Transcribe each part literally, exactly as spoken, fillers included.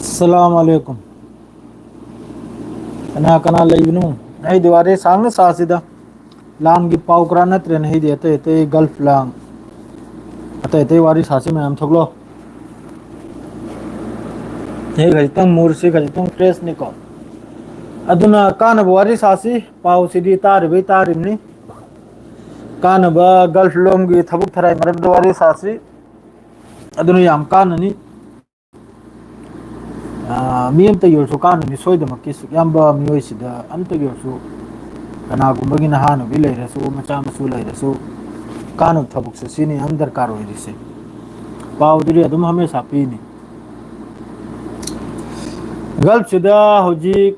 ꯑꯁꯂꯥꯝ ꯑꯂꯩꯀꯨꯝ꯫ ꯀꯅꯥ ꯀꯅꯥ ꯂꯩꯕꯅꯣ? ꯑꯩꯗꯤ ꯋꯥꯔꯤ ꯁꯥꯡꯅ ꯁꯥꯁꯤꯗ꯫ ꯂꯥꯟꯒꯤ ꯄꯥꯎ ꯈꯔ ꯅꯠꯇ꯭ꯔꯦꯅꯦ, ꯑꯩꯗꯤ ꯑꯇꯩ ꯑꯇꯩ ꯒꯜꯐ ꯂꯥꯡ, ꯑꯇꯩ ꯑꯇꯩ ꯋꯥꯔꯤ ꯁꯥꯁꯤ ꯃꯌꯥꯝ ꯊꯣꯛꯂꯣ꯫ ꯑꯩ ꯈꯖꯤꯛꯇꯪ ꯃꯨꯔꯁꯤ, ꯈꯖꯤꯛꯇꯪ ꯇ꯭ꯔꯦꯁꯅꯤꯀꯣ꯫ ꯑꯗꯨꯅ ꯀꯥꯟꯅꯕ ꯋꯥꯔꯤ ꯁꯥꯁꯤ꯫ ꯄꯥꯎꯁꯤꯗꯤ ꯇꯥꯔꯤꯕꯩ ꯇꯥꯔꯤꯕꯅꯤ꯫ ꯀꯥꯟꯅꯕ ꯒꯜꯐ ꯂꯣꯝꯒꯤ ꯊꯕꯛ ꯊꯔꯥꯏ ꯃꯔꯝꯗ ꯋꯥꯔꯤ ꯁꯥꯁꯤ꯫ ꯑꯗꯨꯅ ꯌꯥꯝ ꯀꯥꯟꯅꯅꯤ꯫ ꯑꯥ, ꯃꯤ ꯑꯝꯇꯒꯤ ꯑꯣꯏꯔꯁꯨ ꯀꯥꯟꯅꯅꯤ ꯁꯣꯏꯗꯃꯛꯀꯤ꯫ ꯁꯨꯛ ꯌꯥꯝꯕ ꯃꯤꯑꯣꯏꯁꯤꯗ ꯑꯝꯇꯒꯤ ꯑꯣꯏꯔꯁꯨ, ꯀꯅꯥꯒꯨꯝꯕꯒꯤ ꯅꯍꯥꯅꯨꯕꯤ ꯂꯩꯔꯁꯨ, ꯃꯆꯥ ꯃꯁꯨ ꯂꯩꯔꯁꯨ, ꯀꯥꯟꯅꯕ ꯊꯕꯛꯁꯦ ꯁꯤꯅꯤ ꯌꯥꯝ ꯗꯔꯀꯥꯔ ꯑꯣꯏꯔꯤꯁꯦ꯫ ꯄꯥꯎꯗꯨꯗꯤ ꯑꯗꯨꯝ ꯍꯃꯦꯁꯥ ꯄꯤꯅꯤ꯫ ꯒꯜꯐꯁꯤꯗ ꯍꯧꯖꯤꯛ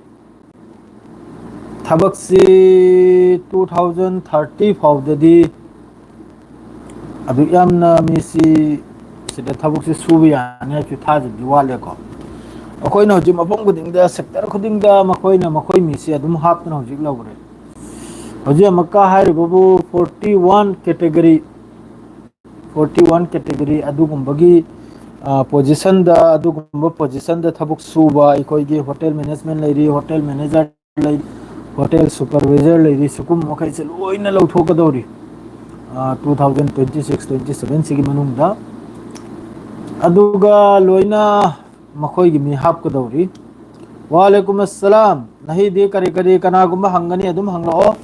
ꯊꯕꯛꯁꯤ two thousand thirty ꯐꯥꯎꯗꯗꯤ ꯑꯗꯨꯛ ꯌꯥꯝꯅ ꯃꯤꯁꯤ ꯁꯤꯗ ꯊꯕꯛꯁꯤ ꯁꯨꯕ ꯌꯥꯅꯤ ꯍꯥꯏꯕꯁꯤ ꯊꯥꯖꯕꯗꯤ ꯋꯥꯠꯂꯦꯀꯣ꯫ ꯑꯩꯈꯣꯏꯅ ꯍꯧꯖꯤꯛ ꯃꯐꯝ ꯈꯨꯗꯤꯡꯗ, ꯁꯦꯛꯇꯔ ꯈꯨꯗꯤꯡꯗ ꯃꯈꯣꯏꯅ ꯃꯈꯣꯏ ꯃꯤꯁꯤ ꯑꯗꯨꯝ ꯍꯥꯞꯇꯅ ꯍꯧꯖꯤꯛ ꯂꯧꯔꯦ꯫ ꯍꯧꯖꯤꯛ ꯑꯃꯨꯛꯀ ꯍꯥꯏꯔꯤꯕꯕꯨ forty one category, forty one category ꯑꯗꯨꯒꯨꯝꯕꯒꯤ, ꯑ, positionꯗ, ꯑꯗꯨꯒꯨꯝꯕ positionꯗ ꯊꯕꯛ ꯁꯨꯕ ꯑꯩꯈꯣꯏꯒꯤ hotel management ꯂꯩꯔꯤ, hotel manager ꯂꯩ, hotel supervisor ꯂꯩꯔꯤ, ꯁꯤꯒꯨꯝꯕ ꯃꯈꯩꯁꯦ ꯂꯣꯏꯅ ꯂꯧꯊꯣꯛꯀꯗꯧꯔꯤ, ꯑ, two thousand twenty six twenty seven ꯁꯤꯒꯤ ꯃꯅꯨꯡꯗ꯫ ꯑꯗꯨꯒ ꯂꯣꯏꯅ ꯃꯈꯣꯏꯒꯤ ꯃꯤ ꯍꯥꯞꯀꯗꯧꯔꯤ꯫ ꯋꯥꯂꯦꯀꯨꯝ ꯑꯁꯂꯥꯝ꯫ ꯅꯍꯤꯗꯤ ꯀꯔꯤ ꯀꯔꯤ ꯀꯅꯥꯒꯨꯝꯕ ꯍꯪꯒꯅꯤ ꯑꯗꯨꯝ ꯍꯪꯂꯛꯑꯣ꯫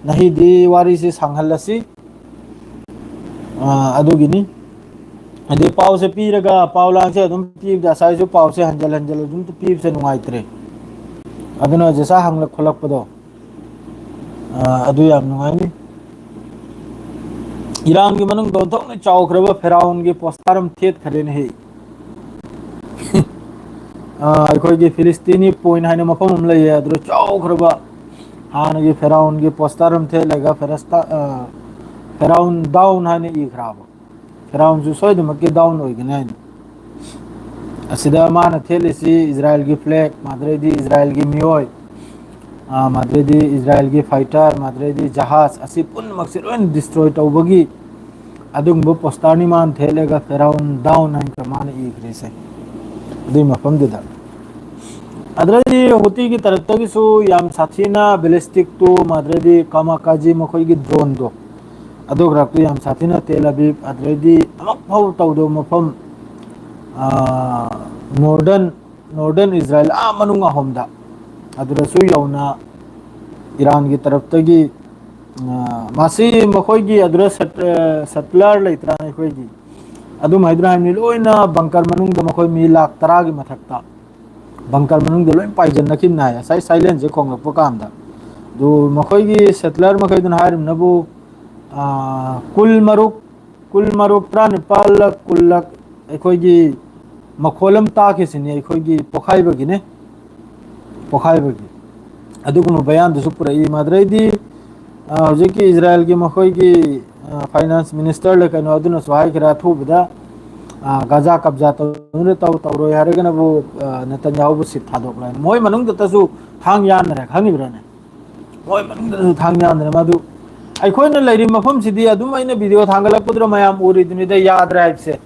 ꯅꯍꯤꯗꯤ ꯋꯥꯔꯤꯁꯤ ꯁꯥꯡꯍꯜꯂꯁꯤ꯫ ꯑ, ꯑꯗꯨꯒꯤꯅꯤ꯫ ꯍꯥꯏꯗꯤ ꯄꯥꯎꯁꯦ ꯄꯤꯔꯒ ꯄꯥꯎ ꯂꯥꯡꯁꯦ ꯑꯗꯨꯝ ꯄꯤꯕꯗ ꯉꯁꯥꯏꯁꯨ ꯄꯥꯎꯁꯦ ꯍꯟꯖꯤꯜ ꯍꯟꯖꯤꯜ ꯑꯗꯨꯝ ꯄꯤꯕꯁꯦ ꯅꯨꯡꯉꯥꯏꯇ꯭ꯔꯦ꯫ ꯑꯗꯨꯅ ꯖꯦꯁꯥ ꯍꯪꯂꯛ ꯈꯣꯠꯂꯛꯄꯗꯣ, ꯑ, ꯑꯗꯨ ꯌꯥꯝ ꯅꯨꯡꯉꯥꯏꯅꯤ꯫ ꯏꯔꯥꯟꯒꯤ ꯃꯅꯨꯡꯗ ꯑꯣꯟꯊꯣꯛꯅ ꯆꯥꯎꯈ꯭ꯔꯕ ꯐꯦꯔꯥꯎꯟꯒꯤ ꯄꯣꯁꯇꯔ ꯑꯃ ꯊꯦꯠꯈ꯭ꯔꯦꯅꯦꯍꯦ꯫ ꯑ, ꯑꯩꯈꯣꯏꯒꯤ ꯐꯤꯂꯤꯁꯇꯤꯅꯤ ꯄꯣꯏꯟ ꯍꯥꯏꯅ ꯃꯐꯝ ꯑꯃ ꯂꯩꯌꯦ, ꯑꯗꯨꯗ ꯆꯥꯎꯈ꯭ꯔꯕ ꯍꯥꯟꯅꯒꯤ ꯐꯦꯔꯥꯎꯟꯒꯤ ꯄꯣꯁꯇꯔ ꯑꯃ ꯊꯦꯠꯂꯒ ꯐꯦꯔꯁꯇꯥ-, ꯑ, ꯐꯦꯔꯥꯎꯟ ꯗꯥꯎꯟ ꯍꯥꯏꯅ ꯏꯈ꯭ꯔꯕ꯫ ꯐꯦꯔꯥꯎꯟꯁꯨ ꯁꯣꯏꯗꯅꯃꯛꯀꯤ ꯗꯥꯎꯟ ꯑꯣꯏꯒꯅꯤ ꯍꯥꯏꯅ꯫ ꯑꯁꯤꯗ ꯃꯥꯅ ꯊꯦꯠꯂꯤꯁꯤ ꯏꯖꯔꯥꯏꯜꯒꯤ ꯐ꯭ꯂꯦꯛ, ꯃꯥꯗ꯭ꯔꯩꯗꯤ ꯏꯖꯔꯥꯏꯜꯒꯤ ꯃꯤꯑꯣꯏ, ꯑ, ꯃꯥꯗ꯭ꯔꯩꯗꯤ ꯏꯖꯔꯥꯏꯜꯒꯤ ꯐꯥꯏꯇꯔ, ꯃꯥꯗ꯭ꯔꯩꯗꯤ ꯖꯍꯥꯖ, ꯑꯁꯤ ꯄꯨꯝꯅꯃꯛꯁꯦ ꯂꯣꯏꯅ ꯗꯤꯁꯇ꯭ꯔꯣꯏ ꯇꯧꯕꯒꯤ ꯑꯗꯨꯒꯨꯝꯕ ꯄꯣꯁꯇꯔꯅꯤ ꯃꯥꯅ ꯊꯦꯠꯂꯒ ꯐꯦꯔꯥꯎꯟ ꯗꯥꯎꯟ ꯍꯥꯏꯅ ꯃꯥꯅ ꯏꯈ꯭ꯔꯤꯁꯦ꯫ ꯑꯗꯨꯒꯤ ꯃꯐꯝꯗꯨꯗ꯫ ꯑꯗꯨꯗꯩꯗꯤ ꯍꯨꯇꯤꯒꯤ ꯇꯔꯞꯇꯒꯤꯁꯨ ꯌꯥꯝ ꯁꯥꯊꯤꯅ ꯕꯦꯂꯤꯁꯇꯤꯛꯇꯨ, ꯑꯗꯨꯗꯩꯗꯤ ꯀꯥꯃꯥꯀꯥꯖꯤ ꯃꯈꯣꯏꯒꯤ ꯗ꯭ꯔꯣꯟꯗꯣ, ꯑꯗꯨ ꯈꯔꯛꯇꯨ ꯌꯥꯝ ꯁꯥꯊꯤꯅ ꯇꯦꯜ ꯑꯕꯤꯕ, ꯑꯗꯨꯗꯩꯗꯤ ꯑꯃꯨꯛ ꯐꯥꯎ ꯇꯧꯗꯕ ꯃꯐꯝ, ꯅꯣꯔꯗꯔꯟ ꯅꯣꯔꯗꯔꯟ ꯏꯖꯔꯥꯏꯜ ꯑꯥ ꯃꯅꯨꯡ ꯑꯍꯨꯝꯗ, ꯑꯗꯨꯗꯁꯨ ꯌꯧꯅ ꯏꯔꯥꯟꯒꯤ ꯇꯔꯞꯇꯒꯤ, ꯑ, ꯃꯁꯤ ꯃꯈꯣꯏꯒꯤ ꯑꯗꯨꯗ ꯁꯦꯠ-, ꯑ, ꯁꯦꯇꯂꯔ ꯂꯩꯇ꯭ꯔꯥ ꯑꯩꯈꯣꯏꯒꯤ? ꯑꯗꯨꯝ ꯍꯥꯏꯗꯨꯅ ꯍꯥꯏꯕꯅꯤ, ꯂꯣꯏꯅ ꯕꯪꯀꯔ ꯃꯅꯨꯡꯗ ꯃꯈꯣꯏ ꯃꯤ ꯂꯥꯈ ꯇꯔꯥꯒꯤ ꯃꯊꯛꯇ ꯕꯪꯀꯔ ꯃꯅꯨꯡꯗ ꯂꯣꯏ ꯄꯥꯏꯁꯤꯟꯅꯈꯤꯕꯅꯤ ꯍꯥꯏ, ꯉꯁꯥꯏ ꯁꯥꯏꯂꯦꯟꯁꯦ ꯈꯣꯡꯂꯛꯄ ꯀꯥꯟꯗ꯫ ꯑꯗꯨ ꯃꯈꯣꯏꯒꯤ ꯁꯦꯇꯂꯔ ꯃꯈꯩꯗꯨꯅ ꯍꯥꯏꯔꯤꯕꯅꯕꯨ, ꯑ, ꯀꯨꯜ ꯃꯔꯨꯛ, ꯀꯨꯜ ꯃꯔꯨꯛ, ꯇꯔꯥꯅꯤꯄꯥꯜꯂꯛ, ꯀꯨꯜꯂꯛ ꯑꯩꯈꯣꯏꯒꯤ ꯃꯈꯣꯜ ꯑꯃ ꯇꯥꯈꯤꯁꯤꯅꯤ, ꯑꯩꯈꯣꯏꯒꯤ ꯄꯣꯈꯥꯏꯕꯒꯤꯅꯦ, ꯄꯣꯈꯥꯏꯕꯒꯤ꯫ ꯑꯗꯨꯒꯨꯝꯕ ꯕꯌꯥꯟꯗꯨꯁꯨ ꯄꯨꯔꯛꯏ꯫ ꯃꯗꯨꯗꯩꯗꯤ, ꯑ, ꯍꯧꯖꯤꯛꯀꯤ ꯏꯖꯔꯥꯌꯦꯜꯒꯤ ꯃꯈꯣꯏꯒꯤ, ꯑ, ꯐꯥꯏꯅꯥꯟꯁ ꯃꯤꯅꯤꯁꯇꯔ ꯂꯩ ꯀꯩꯅꯣ, ꯑꯗꯨꯅꯁꯨ ꯍꯥꯏꯈ꯭ꯔꯦ ꯑꯊꯨꯕꯗ, ꯑ, ꯒꯥꯖꯥ ꯀꯕꯖꯥ ꯇꯧꯅ ꯇꯧ, ꯇꯧꯔꯣꯏ ꯍꯥꯏꯔꯒꯅꯕꯨ, ꯑ, ꯅꯦꯇꯟꯌꯥꯍꯨꯕꯨ ꯁꯤꯠ ꯊꯥꯗꯣꯛꯂꯣꯏ ꯍꯥꯏꯅ꯫ ꯃꯣꯏ ꯃꯅꯨꯡꯗꯇꯁꯨ ꯊꯥꯡ ꯌꯥꯟꯅꯔꯦ, ꯈꯪꯉꯤꯕ꯭ꯔꯥꯅꯦ? ꯃꯣꯏ ꯃꯅꯨꯡꯗꯁꯨ ꯊꯥꯡ ꯌꯥꯟꯅꯔꯦ꯫ ꯃꯗꯨ ꯑꯩꯈꯣꯏꯅ ꯂꯩꯔꯤꯕ ꯃꯐꯝꯁꯤꯗꯤ ꯑꯗꯨꯝ ꯑꯩꯅ ꯚꯤꯗꯤꯑꯣ ꯊꯥꯡꯒꯠꯂꯛꯄꯗꯨꯗ ꯃꯌꯥꯝ ꯎꯔꯤꯗꯨꯅꯤꯗ, ꯌꯥꯗ꯭ꯔꯦ ꯍꯥꯏꯕꯁꯦ꯫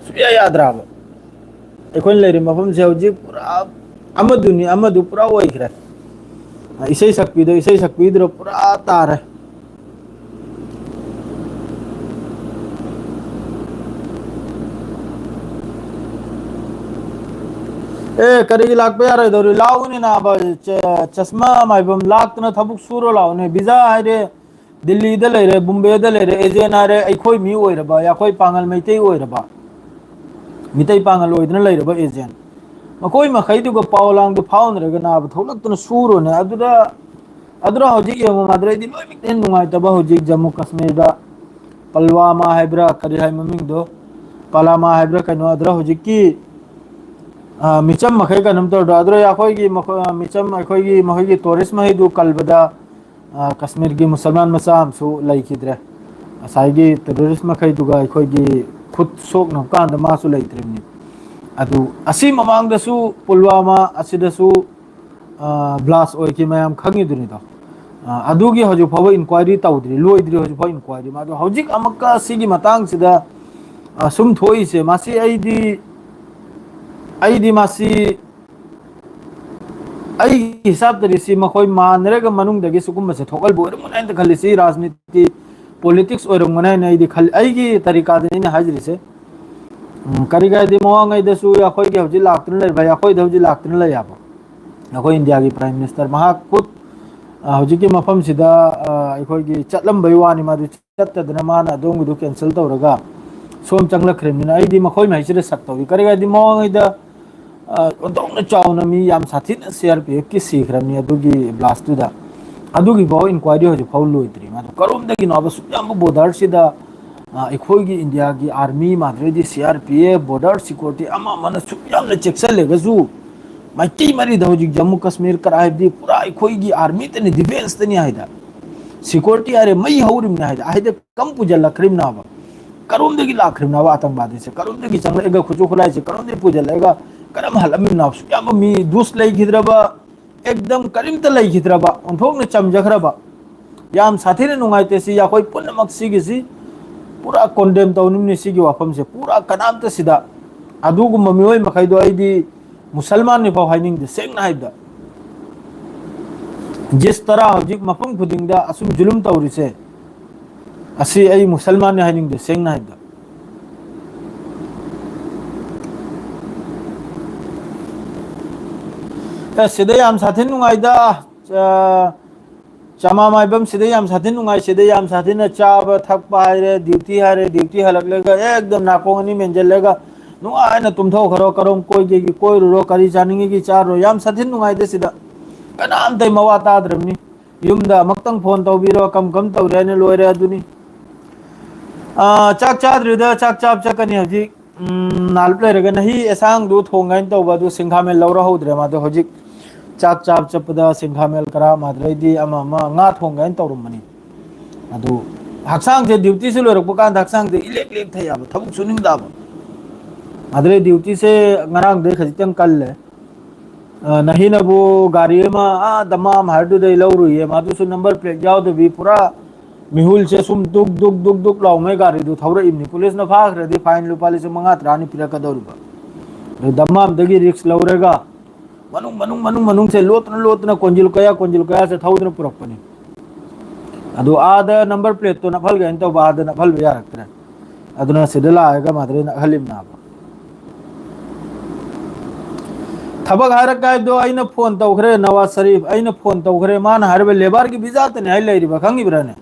ꯁꯨꯡꯌꯥ ꯌꯥꯗ꯭ꯔꯕ꯫ ꯑꯩꯈꯣꯏꯅ ꯂꯩꯔꯤꯕ ꯃꯐꯝꯁꯦ ꯍꯧꯖꯤꯛ ꯄꯨꯔꯥ ꯑꯃꯗꯨꯅꯤ, ꯑꯃꯗꯨ ꯄꯨꯔꯥ ꯑꯣꯏꯈ꯭ꯔꯦ꯫ ꯏꯁꯩ ꯁꯛꯄꯤꯗꯣ, ꯏꯁꯩ ꯁꯛꯄꯤꯗꯨꯅ ꯄꯨꯔꯥ ꯇꯥꯔꯦ꯫ ꯑꯦ, ꯀꯔꯤꯒꯤ ꯂꯥꯛꯄ ꯌꯥꯔꯣꯏꯗꯧꯔꯤ? ꯂꯥꯛꯎꯅꯦ ꯅꯥꯕ, ꯆ-, ꯆꯁꯃꯥ ꯃꯥꯏꯕꯝ ꯂꯥꯛꯇꯅ ꯊꯕꯛ ꯁꯨꯔꯣ ꯂꯥꯛꯎꯅꯦ꯫ ꯚꯤꯖꯥ ꯍꯥꯏꯔꯦ, ꯗꯤꯜꯂꯤꯗ ꯂꯩꯔꯦ, ꯕꯨꯝꯕꯦꯗ ꯂꯩꯔꯦ, ꯑꯦꯖꯦꯟ ꯍꯥꯏꯔꯦ, ꯑꯩꯈꯣꯏ ꯃꯤ ꯑꯣꯏꯔꯕ, ꯑꯩꯈꯣꯏ ꯄꯥꯉꯜ ꯃꯩꯇꯩ ꯑꯣꯏꯔꯕ, ꯃꯤꯇꯩ ꯄꯥꯉꯜ ꯑꯣꯏꯗꯨꯅ ꯂꯩꯔꯕ ꯑꯦꯖꯦꯟ꯫ ꯃꯈꯣꯏ ꯃꯈꯩꯗꯨꯒ ꯄꯥꯎ ꯂꯥꯡꯗꯨ ꯐꯥꯎꯅꯔꯒ ꯅꯥꯕ ꯊꯣꯛꯂꯛꯇꯨꯅ ꯁꯨꯔꯣꯅꯦ꯫ ꯑꯗꯨꯗ, ꯑꯗꯨꯗ ꯍꯧꯖꯤꯛ ꯌꯦꯡꯉꯨ, ꯃꯗꯨꯗꯩꯗꯤ ꯂꯣꯏꯅꯃꯛꯇ ꯍꯦꯟꯅ ꯅꯨꯡꯉꯥꯏꯇꯕ ꯍꯧꯖꯤꯛ ꯖꯝꯃꯨ ꯀꯥꯁꯃꯤꯔꯗ ꯄꯜꯋꯥꯃꯥ ꯍꯥꯏꯕ꯭ꯔꯥ, ꯀꯔꯤ ꯍꯥꯏ ꯃꯃꯤꯡꯗꯣ, ꯄꯂꯥꯃꯥ ꯍꯥꯏꯕ꯭ꯔꯥ ꯀꯩꯅꯣ, ꯑꯗꯨꯗ ꯍꯧꯖꯤꯛꯀꯤ, ꯑ, ꯃꯤꯆꯝ ꯃꯈꯩ ꯀꯩꯅꯣꯝ ꯇꯧꯔꯗ꯭ꯔꯣ? ꯑꯗꯨꯗ ꯑꯩꯈꯣꯏꯒꯤ ꯃꯈꯣꯏ, ꯑ, ꯃꯤꯆꯝ ꯑꯩꯈꯣꯏꯒꯤ ꯃꯈꯣꯏꯒꯤ ꯇꯨꯔꯤꯁ ꯃꯈꯩꯗꯨ ꯀꯜꯕꯗ, ꯑ, ꯀꯥꯁꯃꯤꯔꯒꯤ ꯃꯨꯁꯜꯃꯥꯟ ꯃꯆꯥ ꯑꯃꯁꯨ ꯂꯩꯈꯤꯗ꯭ꯔꯦ꯫ ꯉꯁꯥꯏꯒꯤ ꯇꯦꯔꯣꯔꯤꯁ ꯃꯈꯩꯗꯨꯒ ꯑꯩꯈꯣꯏꯒꯤ ꯈꯨꯠ ꯁꯣꯛꯅꯕ ꯀꯥꯟꯗ ꯃꯥꯁꯨ ꯂꯩꯇ꯭ꯔꯤꯕꯅꯤ꯫ ꯑꯗꯨ ꯑꯁꯤ ꯃꯃꯥꯡꯗꯁꯨ ꯄꯨꯜꯋꯥꯃꯥ ꯑꯁꯤꯗꯁꯨ, ꯑ, ꯕ꯭ꯂꯥꯁ ꯑꯣꯏꯈꯤ, ꯃꯌꯥꯝ ꯈꯪꯉꯤꯗꯨꯅꯤꯗꯣ꯫ ꯑ, ꯑꯗꯨꯒꯤ ꯍꯧꯖꯤꯛ ꯐꯥꯎꯕ ꯏꯟꯀ꯭ꯋꯥꯏꯔꯤ ꯇꯧꯗ꯭ꯔꯤ, ꯂꯣꯏꯗ꯭ꯔꯤ ꯍꯧꯖꯤꯛ ꯐꯥꯎ ꯏꯟꯀ꯭ꯋꯥꯏꯔꯤ꯫ ꯑꯗꯣ ꯍꯧꯖꯤꯛ ꯑꯃꯨꯛꯀ ꯁꯤꯒꯤ ꯃꯇꯥꯡꯁꯤꯗ, ꯑ, ꯁꯨꯝ ꯊꯣꯛꯏꯁꯦ, ꯃꯁꯤ ꯑꯩꯗꯤ ꯑꯩꯗꯤ ꯃꯁꯤ, ꯑꯩꯒꯤ ꯍꯤꯁꯥꯕꯇꯗꯤ ꯁꯤ ꯃꯈꯣꯏ ꯃꯥꯟꯅꯔꯒ ꯃꯅꯨꯡꯗꯒꯤ ꯁꯤꯒꯨꯝꯕꯁꯦ ꯊꯣꯛꯍꯜꯕ ꯑꯣꯏꯔꯝꯒꯅꯤ ꯍꯥꯏꯅ ꯈꯜꯂꯤ꯫ ꯁꯤ ꯔꯥꯖꯅꯤꯇꯤ, ꯄꯣꯂꯤꯇꯤꯛꯁ ꯑꯣꯏꯔꯝꯒꯅꯤ ꯍꯥꯏꯅ ꯑꯩꯗꯤ ꯈꯜꯂꯤ꯫ ꯑꯩꯒꯤ ꯇꯔꯤꯀꯥꯗꯅꯤ ꯑꯩꯅ ꯍꯥꯏꯖꯔꯤꯁꯦ꯫ ꯎꯝ, ꯀꯔꯤꯒꯤ ꯍꯥꯏꯗꯤ ꯃꯃꯥꯡꯉꯩꯗꯁꯨ ꯑꯩꯈꯣꯏꯒꯤ ꯍꯧꯖꯤꯛ ꯂꯥꯛꯇꯨꯅ ꯂꯩꯔꯤꯕ, ꯑꯩꯈꯣꯏꯗ ꯍꯧꯖꯤꯛ ꯂꯥꯛꯇꯨꯅ ꯂꯩ ꯍꯥꯏꯕ, ꯑꯩꯈꯣꯏ ꯏꯟꯗꯤꯌꯥꯒꯤ ꯄ꯭ꯔꯥꯏꯝ ꯃꯤꯅꯤꯁꯇꯔ, ꯃꯍꯥꯛ ꯈꯨꯠ, ꯑ, ꯍꯧꯖꯤꯛꯀꯤ ꯃꯐꯝꯁꯤꯗ, ꯑ, ꯑꯩꯈꯣꯏꯒꯤ ꯆꯠꯂꯝꯕꯩ ꯋꯥꯅꯤ, ꯃꯥꯗꯨ ꯆꯠꯇꯗꯅ ꯃꯥꯅ ꯑꯗꯣꯝꯒꯤꯗꯨ ꯀꯦꯟꯁꯦꯜ ꯇꯧꯔꯒ ꯁꯣꯝ ꯆꯪꯂꯛꯈ꯭ꯔꯕꯅꯤꯅ ꯑꯩꯗꯤ ꯃꯈꯣꯏ ꯃꯍꯩꯁꯤꯗ ꯁꯛ ꯇꯧꯏ꯫ ꯀꯔꯤ ꯍꯥꯏꯗꯤ ꯃꯃꯥꯡꯉꯩꯗ, ꯑ, ꯑꯣꯟꯊꯣꯛꯅ ꯆꯥꯎꯅ ꯃꯤ ꯌꯥꯝ ꯁꯥꯊꯤꯅ ꯁꯤ ꯑꯥꯔ ꯄꯤ ꯑꯦꯐꯀꯤ ꯁꯤꯈ꯭ꯔꯕꯅꯤ ꯑꯗꯨꯒꯤ ꯕ꯭ꯂꯥꯁꯇꯨꯗ꯫ ꯑꯗꯨꯒꯤ ꯐꯥꯎ ꯏꯟꯀ꯭ꯋꯥꯏꯔꯤ ꯍꯧꯖꯤꯛ ꯐꯥꯎ ꯂꯣꯏꯗ꯭ꯔꯤ꯫ ꯃꯥꯗꯣ ꯀꯔꯣꯝꯗꯒꯤꯅꯣ ꯍꯥꯏꯕ ꯁꯨꯛ ꯌꯥꯝꯕ ꯕꯣꯔꯗꯔꯁꯤꯗ, ꯑ, ꯑꯩꯈꯣꯏꯒꯤ ꯏꯟꯗꯤꯌꯥꯒꯤ ꯑꯥꯔꯃꯤ, ꯃꯥꯗ꯭ꯔꯦꯗꯤ C R P F, border security ꯑꯃ ꯑꯃꯅ ꯁꯨꯛ ꯌꯥꯝꯅ ꯆꯦꯛꯁꯤꯜꯂꯒꯁꯨ, ꯃꯥꯏꯀꯩ ꯃꯔꯤꯗ ꯍꯧꯖꯤꯛ ꯖꯝꯃꯨ ꯀꯥꯁꯃꯤꯔ ꯀꯔꯥꯏ ꯍꯥꯏꯕꯗꯤ ꯄꯨꯔꯥ ꯑꯩꯈꯣꯏꯒꯤ ꯑꯥꯔꯃꯤꯗꯅꯤ, ꯗꯤꯐꯦꯟꯁꯇꯅꯤ ꯍꯥꯏꯗ, ꯁꯤꯀ꯭ꯌꯨꯔꯤꯇꯤ ꯍꯥꯏꯔꯦ, ꯃꯩ ꯍꯧꯔꯤꯕꯅꯤ ꯍꯥꯏꯗ, ꯍꯥꯏꯗ ꯀꯝ ꯄꯨꯁꯤꯜꯂꯛꯈ꯭ꯔꯤꯕꯅꯣꯕ? ꯀꯔꯣꯝꯗꯒꯤ ꯂꯥꯛꯈ꯭ꯔꯤꯕꯅꯣꯕ ꯑꯥꯇꯪꯕꯥꯗꯤꯁꯦ? ꯀꯔꯣꯝꯗꯒꯤ ꯆꯪꯂꯛꯑꯒ ꯈꯨꯠꯁꯨ ꯈꯨꯠꯂꯥꯏꯁꯦ ꯀꯔꯣꯝꯗꯒꯤ ꯄꯨꯁꯤꯜꯂꯛꯑꯒ ꯀꯔꯝ ꯍꯜꯂꯝꯃꯤꯕꯅꯣ? ꯁꯨꯛ ꯌꯥꯝꯕ ꯃꯤ ꯗꯨꯁ ꯂꯩꯈꯤꯗ꯭ꯔꯕ, ꯑꯦꯛꯗꯝ ꯀꯔꯤꯝꯇ ꯂꯩꯈꯤꯗ꯭ꯔꯕ, ꯑꯣꯟꯊꯣꯛꯅ ꯆꯝꯖꯈ꯭ꯔꯕ꯫ ꯌꯥꯝ ꯁꯥꯊꯤꯅ ꯅꯨꯡꯉꯥꯏꯇꯦ꯫ ꯁꯤ ꯑꯩꯈꯣꯏ ꯄꯨꯝꯅꯃꯛ ꯁꯤꯒꯤꯁꯤ ꯄꯨꯔꯥ ꯀꯣꯟꯗꯦꯝ ꯇꯧꯅꯤꯡꯕꯅꯤ꯫ ꯁꯤꯒꯤ ꯋꯥꯐꯝꯁꯦ ꯄꯨꯔꯥ ꯀꯅꯥꯝꯇ ꯁꯤꯗ ꯑꯗꯨꯒꯨꯝꯕ ꯃꯤꯑꯣꯏ ꯃꯈꯩꯗꯣ ꯑꯩꯗꯤ ꯃꯨꯁꯜꯃꯥꯟꯅꯤ ꯐꯥꯎ ꯍꯥꯏꯅꯤꯡꯗꯦ, ꯁꯦꯡꯅ ꯍꯥꯏꯕꯗ꯫ ꯖꯤꯁ ꯇꯔꯥ ꯍꯧꯖꯤꯛ ꯃꯐꯝ ꯈꯨꯗꯤꯡꯗ ꯑꯁꯨꯝ ꯖꯨꯂꯨꯝ ꯇꯧꯔꯤꯁꯦ, ꯑꯁꯤ ꯑꯩ ꯃꯨꯁꯜꯃꯥꯟꯅꯤ ꯍꯥꯏꯅꯤꯡꯗꯦ, ꯁꯦꯡꯅ ꯍꯥꯏꯕꯗ꯫ ꯑꯦ, ꯁꯤꯗ ꯌꯥꯝ ꯁꯥꯊꯤꯅ ꯅꯨꯡꯉꯥꯏꯗ꯫ ꯑ, ꯆꯃꯥ ꯃꯥꯏꯕꯝ ꯁꯤꯗ ꯌꯥꯝ ꯁꯥꯊꯤꯅ ꯅꯨꯡꯉꯥꯏ꯫ ꯁꯤꯗ ꯌꯥꯝ ꯁꯥꯊꯤꯅ ꯆꯥꯕ ꯊꯛꯄ ꯍꯥꯏꯔꯦ, ꯗ꯭ꯌꯨꯇꯤ ꯍꯥꯏꯔꯦ, ꯗ꯭ꯌꯨꯇꯤ ꯍꯜꯂꯛꯂꯒ ꯑꯦꯛꯗꯝ ꯅꯥꯀꯣꯡ ꯑꯅꯤ ꯃꯦꯟꯁꯤꯜꯂꯒ ꯅꯨꯡꯉꯥꯏꯅ ꯇꯨꯝꯊꯣꯛꯈ꯭ꯔꯣ꯫ ꯀꯔꯣꯝ ꯀꯣꯏꯒꯦꯒꯤ ꯀꯣꯏꯔꯨꯔꯣ, ꯀꯔꯤ ꯆꯥꯅꯤꯡꯉꯤꯒꯤ ꯆꯥꯔꯨꯔꯣ꯫ ꯌꯥꯝ ꯁꯥꯊꯤꯅ ꯅꯨꯡꯉꯥꯏꯗ ꯁꯤꯗ꯫ ꯀꯅꯥꯝꯇ ꯃꯋꯥ ꯇꯥꯗ꯭ꯔꯕꯅꯤ꯫ ꯌꯨꯝꯗ ꯑꯃꯨꯛꯇꯪ ꯐꯣꯟ ꯇꯧꯕꯤꯔꯣ, ꯀꯝ ꯀꯝ ꯇꯧꯔꯦ ꯍꯥꯏꯅ ꯂꯣꯏꯔꯦ ꯑꯗꯨꯅꯤ꯫ ꯑꯥ, ꯆꯥꯛ ꯆꯥꯗ꯭ꯔꯤꯗ, ꯆꯥꯛ ꯆꯥꯕ ꯆꯠꯀꯅꯤ ꯍꯧꯖꯤꯛ꯫ ꯎꯝ, ꯅꯥꯜꯞ ꯂꯩꯔꯒ ꯅꯍꯤ ꯑꯦꯁꯥꯡꯗꯨ ꯊꯣꯡꯒꯦ ꯍꯥꯏꯅ ꯇꯧꯕ, ꯑꯗꯨ ꯁꯤꯡꯈꯥꯃꯦꯜ ꯂꯧꯔꯍꯧꯗ꯭ꯔꯦ꯫ ꯃꯥꯗꯣ ꯍꯧꯖꯤꯛ ꯆꯥꯛ ꯆꯥꯕ ꯆꯠꯄꯗ ꯁꯤꯡꯈꯥꯃꯦꯜ ꯈꯔ, ꯃꯥꯗ꯭ꯔꯩꯗꯤ ꯑꯃ ꯑꯃ ꯉꯥ ꯊꯣꯡꯒꯦ ꯍꯥꯏꯅ ꯇꯧꯔꯝꯕꯅꯤ꯫ ꯑꯗꯨ ꯍꯛꯆꯥꯡꯁꯦ, ꯗ꯭ꯌꯨꯇꯤꯁꯦ ꯂꯣꯏꯔꯛꯄ ꯀꯥꯟꯗ ꯍꯛꯆꯥꯡꯁꯦ ꯏꯂꯦꯛ ꯂꯦꯛꯊꯩ ꯍꯥꯏꯕ, ꯊꯕꯛ ꯁꯨꯅꯤꯡꯗꯕ꯫ ꯃꯥꯗ꯭ꯔꯩ ꯗ꯭ꯌꯨꯇꯤꯁꯦ ꯉꯔꯥꯡꯗꯩ ꯈꯖꯤꯛꯇꯪ ꯀꯜꯂꯦ꯫ ꯑ, ꯅꯍꯤꯅꯕꯨ ꯒꯥꯔꯤ ꯑꯃ ꯑꯥ ꯗꯃꯥꯝ ꯍꯥꯏꯗꯨꯗꯩ ꯂꯧꯔꯨꯏꯌꯦ꯫ ꯃꯥꯗꯨꯁꯨ ꯅꯝꯕꯔ ꯄ꯭ꯂꯦꯠ ꯌꯥꯎꯗꯕꯤ, ꯄꯨꯔꯥ ꯃꯤꯍꯨꯜꯁꯦ ꯁꯨꯝ ꯗꯨꯛ ꯗꯨꯛ ꯗꯨꯛ ꯗꯨꯛ ꯂꯥꯎꯃꯩ ꯒꯥꯔꯤꯗꯨ ꯊꯧꯔꯛꯏꯕꯅꯤ꯫ ꯄꯨꯂꯤꯁꯅ ꯐꯥꯈ꯭ꯔꯗꯤ ꯐꯥꯏꯟ ꯂꯨꯄꯥ ꯂꯤꯁꯤꯡ ꯃꯉꯥ ꯇꯔꯥꯅꯤ ꯄꯤꯔꯛꯀꯗꯧꯔꯤꯕ꯫ ꯑꯗꯨ ꯗꯝꯃꯥꯝꯗꯒꯤ ꯔꯤꯛꯁ ꯂꯧꯔꯒ ꯃꯅꯨꯡ ꯃꯅꯨꯡ ꯃꯅꯨꯡ ꯃꯅꯨꯡꯁꯦ ꯂꯣꯠꯇꯅ ꯂꯣꯠꯇꯅ ꯀꯣꯟꯖꯤꯜ ꯀꯌꯥ ꯀꯣꯟꯖꯤꯜ ꯀꯌꯥꯁꯦ ꯊꯧꯗꯅ ꯄꯨꯔꯛꯄꯅꯤ꯫ ꯑꯗꯨ ꯑꯥꯗ ꯅꯝꯕꯔ ꯄ꯭ꯂꯦꯠꯇꯣ ꯅꯞꯍꯜꯒꯦ ꯍꯥꯏꯅ ꯇꯧꯕ, ꯑꯥꯗ ꯅꯞꯍꯜꯕ ꯌꯥꯔꯛꯇ꯭ꯔꯦ꯫ ꯑꯗꯨꯅ ꯁꯤꯗ ꯂꯥꯛꯑꯒ ꯃꯥꯗ꯭ꯔꯦ ꯅꯛꯍꯜꯂꯤꯕꯅꯦꯕ꯫ ꯊꯕꯛ ꯍꯥꯏꯔꯛꯀꯦ ꯍꯥꯏꯕꯗꯣ ꯑꯩꯅ ꯐꯣꯟ ꯇꯧꯈ꯭ꯔꯦ ꯅꯋꯥꯖ ꯁꯔꯤꯐ, ꯑꯩꯅ ꯐꯣꯟ ꯇꯧꯈ꯭ꯔꯦ, ꯃꯥꯅ ꯍꯥꯏꯔꯤꯕ ꯂꯦꯕꯔꯒꯤ ꯚꯤꯖꯥꯇꯅꯦ ꯍꯥꯏ ꯂꯩꯔꯤꯕ, ꯈꯪꯉꯤꯕ꯭ꯔꯥꯅꯦ?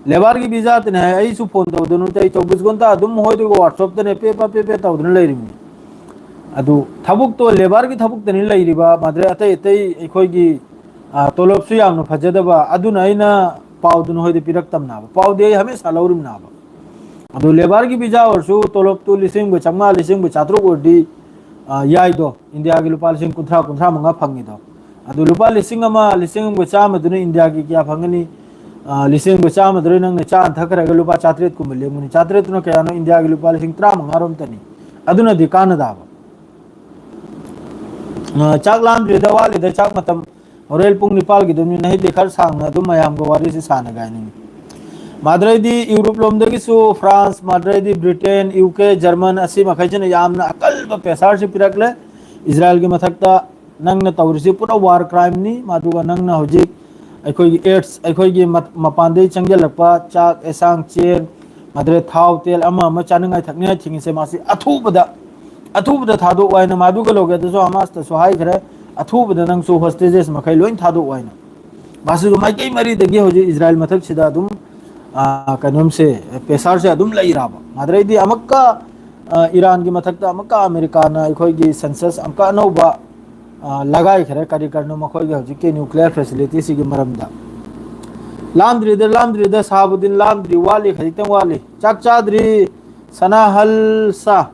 ꯂꯦꯕꯔꯒꯤ ꯚꯤꯖꯥꯇꯅꯦ ꯍꯥꯏ꯫ ꯑꯩꯁꯨ ꯐꯣꯟ ꯇꯧꯗꯅ ꯅꯠꯇꯦ, ꯑꯩ ꯆꯧꯕꯤꯁ ꯒꯣꯟꯇꯥ ꯑꯗꯨꯝ ꯃꯈꯣꯏꯗꯨꯒ ꯋꯥꯠꯁꯑꯞꯇꯅꯦ ꯄꯦ ꯄꯥ ꯄꯦ ꯄꯦ ꯇꯧꯗꯅ ꯂꯩꯔꯤꯕꯅꯤ꯫ ꯑꯗꯨ ꯊꯕꯛꯇꯣ ꯂꯦꯕꯔꯒꯤ ꯊꯕꯛꯇꯅꯤ ꯂꯩꯔꯤꯕ ꯃꯥꯗ꯭ꯔꯦ, ꯑꯇꯩ ꯑꯇꯩ ꯑꯩꯈꯣꯏꯒꯤ, ꯑ, ꯇꯣꯂꯣꯞꯁꯨ ꯌꯥꯝꯅ ꯐꯖꯗꯕ꯫ ꯑꯗꯨꯅ ꯑꯩꯅ ꯄꯥꯎꯗꯨ ꯅꯈꯣꯏꯗ ꯄꯤꯔꯛꯇꯕꯅꯦꯕ꯫ ꯄꯥꯎꯗꯤ ꯑꯩ ꯍꯃꯦꯁꯥ ꯂꯧꯔꯤꯕꯅꯦꯕ꯫ ꯑꯗꯨ ꯂꯦꯕꯔꯒꯤ ꯚꯤꯖꯥ ꯑꯣꯏꯔꯁꯨ ꯇꯣꯂꯣꯞꯇꯨ ꯂꯤꯁꯤꯡ ꯑꯃꯒ ꯆꯥꯝꯃꯉꯥ, ꯂꯤꯁꯤꯡ ꯑꯃꯒ ꯆꯥꯇ꯭ꯔꯨꯛ ꯑꯣꯏꯔꯗꯤ, ꯑ, ꯌꯥꯏꯗꯣ, ꯏꯟꯗꯤꯌꯥꯒꯤ ꯂꯨꯄꯥ ꯂꯤꯁꯤꯡ ꯀꯨꯟꯊ꯭ꯔꯥ, ꯀꯨꯟꯊ꯭ꯔꯥ ꯃꯉꯥ ꯐꯪꯉꯤꯗꯣ꯫ ꯑꯗꯨ ꯂꯨꯄꯥ ꯂꯤꯁꯤꯡ ꯑꯃ, ꯂꯤꯁꯤꯡ ꯑꯃꯒ ꯆꯥꯝꯃꯗꯨꯅ ꯏꯟꯗꯤꯌꯥꯒꯤ ꯀꯌꯥ ꯐꯪꯒꯅꯤ? ꯑ, ꯂꯤꯁꯤꯡ ꯑꯃꯒ ꯆꯥꯝꯃꯗꯨꯅ ꯅꯪꯅ ꯆꯥꯅ ꯊꯛꯈ꯭ꯔꯒ ꯂꯨꯄꯥ ꯆꯥꯇ꯭ꯔꯦꯠ ꯀꯨꯝꯕ ꯂꯦꯝꯒꯅꯤ꯫ ꯆꯥꯇ꯭ꯔꯦꯠꯇꯨꯅ ꯀꯌꯥꯅꯣ? ꯏꯟꯗꯤꯌꯥꯒꯤ ꯂꯨꯄꯥ ꯂꯤꯁꯤꯡ ꯇꯔꯥꯃꯉꯥ ꯔꯣꯝꯇꯅꯤ꯫ ꯑꯗꯨꯅꯗꯤ ꯀꯥꯟꯅꯗꯕ꯫ ꯑ, ꯆꯥꯛ ꯂꯥꯝꯗ꯭ꯔꯤꯗ, ꯋꯥꯠꯂꯤꯗ ꯆꯥꯛ ꯃꯇꯝ꯫ ꯍꯣꯔꯦꯟ ꯄꯨꯡ ꯅꯤꯄꯥꯜꯒꯤꯗꯨꯅꯤ, ꯅꯍꯩꯗꯤ ꯈꯔ ꯁꯥꯡꯅ ꯑꯗꯨꯝ ꯃꯌꯥꯝꯒ ꯋꯥꯔꯤꯁꯤ ꯁꯥꯟꯅꯒꯦ ꯍꯥꯏꯅꯤꯡꯉꯤ꯫ ꯃꯥꯗ꯭ꯔꯩꯗꯤ ꯌꯨꯔꯣꯞ ꯂꯣꯝꯗꯒꯤꯁꯨ ꯐ꯭ꯔꯥꯟꯁ, ꯃꯥꯗ꯭ꯔꯩꯗꯤ ꯕ꯭ꯔꯤꯇꯦꯟ, ꯌꯨ ꯀꯦ, ꯖꯔꯃꯟ, ꯑꯁꯤ ꯃꯈꯩꯁꯤꯅ ꯌꯥꯝꯅ ꯑꯀꯜꯕ ꯄ꯭ꯔꯦꯁꯔꯁꯤ ꯄꯤꯔꯛꯂꯦ꯫ ꯏꯖꯔꯥꯏꯜꯒꯤ ꯃꯊꯛꯇ ꯅꯪꯅ ꯇꯧꯔꯤꯁꯤ ꯄꯨꯔꯥ ꯋꯥꯔ ꯀ꯭ꯔꯥꯏꯝꯅꯤ꯫ ꯃꯗꯨꯒ ꯅꯪꯅ ꯍꯧꯖꯤꯛ ꯑꯩꯈꯣꯏꯒꯤ ꯑꯦꯗꯁ, ꯑꯩꯈꯣꯏꯒꯤ ꯃ-, ꯃꯄꯥꯟꯗꯒꯤ ꯆꯪꯁꯤꯜꯂꯛꯄ ꯆꯥꯛ, ꯑꯦꯁꯥꯡ, ꯆꯦꯡ, ꯃꯗꯨꯗꯩ ꯊꯥꯎ, ꯇꯦꯜ, ꯑꯃ ꯑꯃ ꯆꯥꯅꯤꯡꯉꯥꯏ ꯊꯛꯅꯤꯡꯉꯥꯏ ꯊꯤꯡꯉꯤꯁꯦ, ꯃꯥꯁꯤ ꯑꯊꯨꯕꯗ, ꯑꯊꯨꯕꯗ ꯊꯥꯗꯣꯛꯑꯣ ꯍꯥꯏꯅ ꯃꯗꯨꯒ ꯂꯧꯒꯦꯗꯁꯨ ꯍꯃꯥꯁꯇꯁꯨ ꯍꯥꯏꯈ꯭ꯔꯦ꯫ ꯑꯊꯨꯕꯗ ꯅꯪꯁꯨ ꯍꯣꯁꯇꯦꯖꯦꯁ ꯃꯈꯩ ꯂꯣꯏ ꯊꯥꯗꯣꯛꯑꯣ ꯍꯥꯏꯅ꯫ ꯃꯥꯁꯤꯁꯨ ꯃꯥꯏꯀꯩ ꯃꯔꯤꯗꯒꯤ ꯍꯧꯖꯤꯛ ꯏꯖꯔꯥꯏꯜ ꯃꯊꯛꯁꯤꯗ ꯑꯗꯨꯝ, ꯑ, ꯀꯩꯅꯣꯝꯁꯦ, ꯄ꯭ꯔꯦꯁꯔꯁꯦ ꯑꯗꯨꯝ ꯂꯩꯔꯕ꯫ ꯃꯗꯨꯗꯩꯗꯤ ꯑꯃꯨꯛꯀ, ꯑ, ꯏꯔꯥꯟꯒꯤ ꯃꯊꯛꯇ ꯑꯃꯨꯛꯀ ꯑꯃꯦꯔꯤꯀꯥꯅ ꯑꯩꯈꯣꯏꯒꯤ ꯁꯦꯟꯁꯁ ꯑꯃꯨꯛꯀ ꯑꯅꯧꯕ, ꯑ, ꯂꯒꯥꯏꯈ꯭ꯔꯦ꯫ ꯀꯔꯤ ꯀꯔꯤꯅꯣ ꯃꯈꯣꯏꯒꯤ ꯍꯧꯖꯤꯛꯀꯤ ꯅ꯭ꯌꯨꯀ꯭ꯂꯤꯌꯔ ꯐꯦꯁꯤꯂꯤꯇꯤꯁꯤꯒꯤ ꯃꯔꯝꯗ꯫ ꯂꯥꯝꯗ꯭ꯔꯤꯗ, ꯂꯥꯝꯗ꯭ꯔꯤꯗ, ꯁꯥꯕꯨꯗꯤꯟ ꯂꯥꯝꯗ꯭ꯔꯤ, ꯋꯥꯠꯂꯤ, ꯈꯖꯤꯛꯇꯪ ꯋꯥꯠꯂꯤ꯫ ꯆꯥꯛ ꯆꯥꯗ꯭ꯔꯤ, ꯁꯅꯥꯍꯜ ꯁꯥ꯫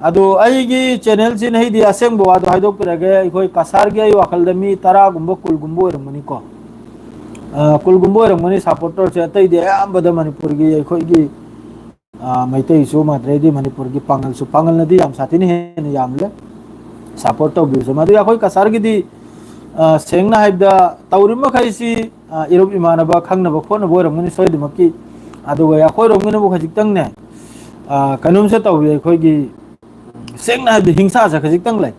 ꯑꯗꯣ ꯑꯩꯒꯤ ꯆꯦꯅꯦꯜꯁꯤꯅ ꯑꯩꯗꯤ ꯑꯁꯦꯡꯕ ꯋꯥꯗꯣ ꯍꯥꯏꯗꯣꯛꯄꯤꯔꯒꯦ, ꯑꯩꯈꯣꯏ ꯀꯁꯥꯔꯒꯤ ꯑꯩ ꯋꯥꯈꯜꯗ ꯃꯤ ꯇꯔꯥꯒꯨꯝꯕ, ꯀꯨꯟꯒꯨꯝꯕ ꯑꯣꯏꯔꯝꯒꯅꯤꯀꯣ꯫ ꯑ, ꯀꯨꯟꯒꯨꯝꯕ ꯑꯣꯏꯔꯝꯒꯅꯤ ꯁꯄꯣꯔꯇꯔꯁꯦ, ꯑꯇꯩꯗꯤ ꯑꯌꯥꯝꯕꯗ ꯃꯅꯤꯄꯨꯔꯒꯤ ꯑꯩꯈꯣꯏꯒꯤ, ꯑ, ꯃꯩꯇꯩꯁꯨ ꯃꯥꯗ꯭ꯔꯩꯗꯤ ꯃꯅꯤꯄꯨꯔꯒꯤ ꯄꯥꯡꯒꯜꯁꯨ, ꯄꯥꯡꯒꯜꯅꯗꯤ ꯌꯥꯝ ꯁꯥꯊꯤꯅ ꯍꯦꯟꯅ ꯌꯥꯝꯂꯦ ꯁꯄꯣꯔꯠ ꯇꯧꯕꯤꯕꯁꯦ꯫ ꯃꯗꯨ ꯑꯩꯈꯣꯏ ꯀꯁꯥꯔꯒꯤꯗꯤ, ꯑ, ꯁꯦꯡꯅ ꯍꯥꯏꯕꯗ ꯇꯧꯔꯤꯕ ꯃꯈꯩꯁꯤ, ꯑ, ꯏꯔꯨꯞ ꯏꯃꯥꯟꯅꯕ ꯈꯪꯅꯕ ꯈꯣꯠꯅꯕ ꯑꯣꯏꯔꯝꯒꯅꯤ ꯁꯣꯏꯗꯃꯛꯀꯤ꯫ ꯑꯗꯨꯒ ꯑꯩꯈꯣꯏꯔꯣꯝꯒꯤꯅꯕꯨ ꯈꯖꯤꯛꯇꯪꯅꯦ, ꯑ, ꯀꯩꯅꯣꯝꯁꯦ ꯇꯧꯏ, ꯑꯩꯈꯣꯏꯒꯤ ꯁꯦꯡꯅ ꯍꯥꯏꯕꯗꯤ ꯍꯤꯡꯁꯥꯁꯦ ꯈꯖꯤꯛꯇꯪ ꯂꯩ꯫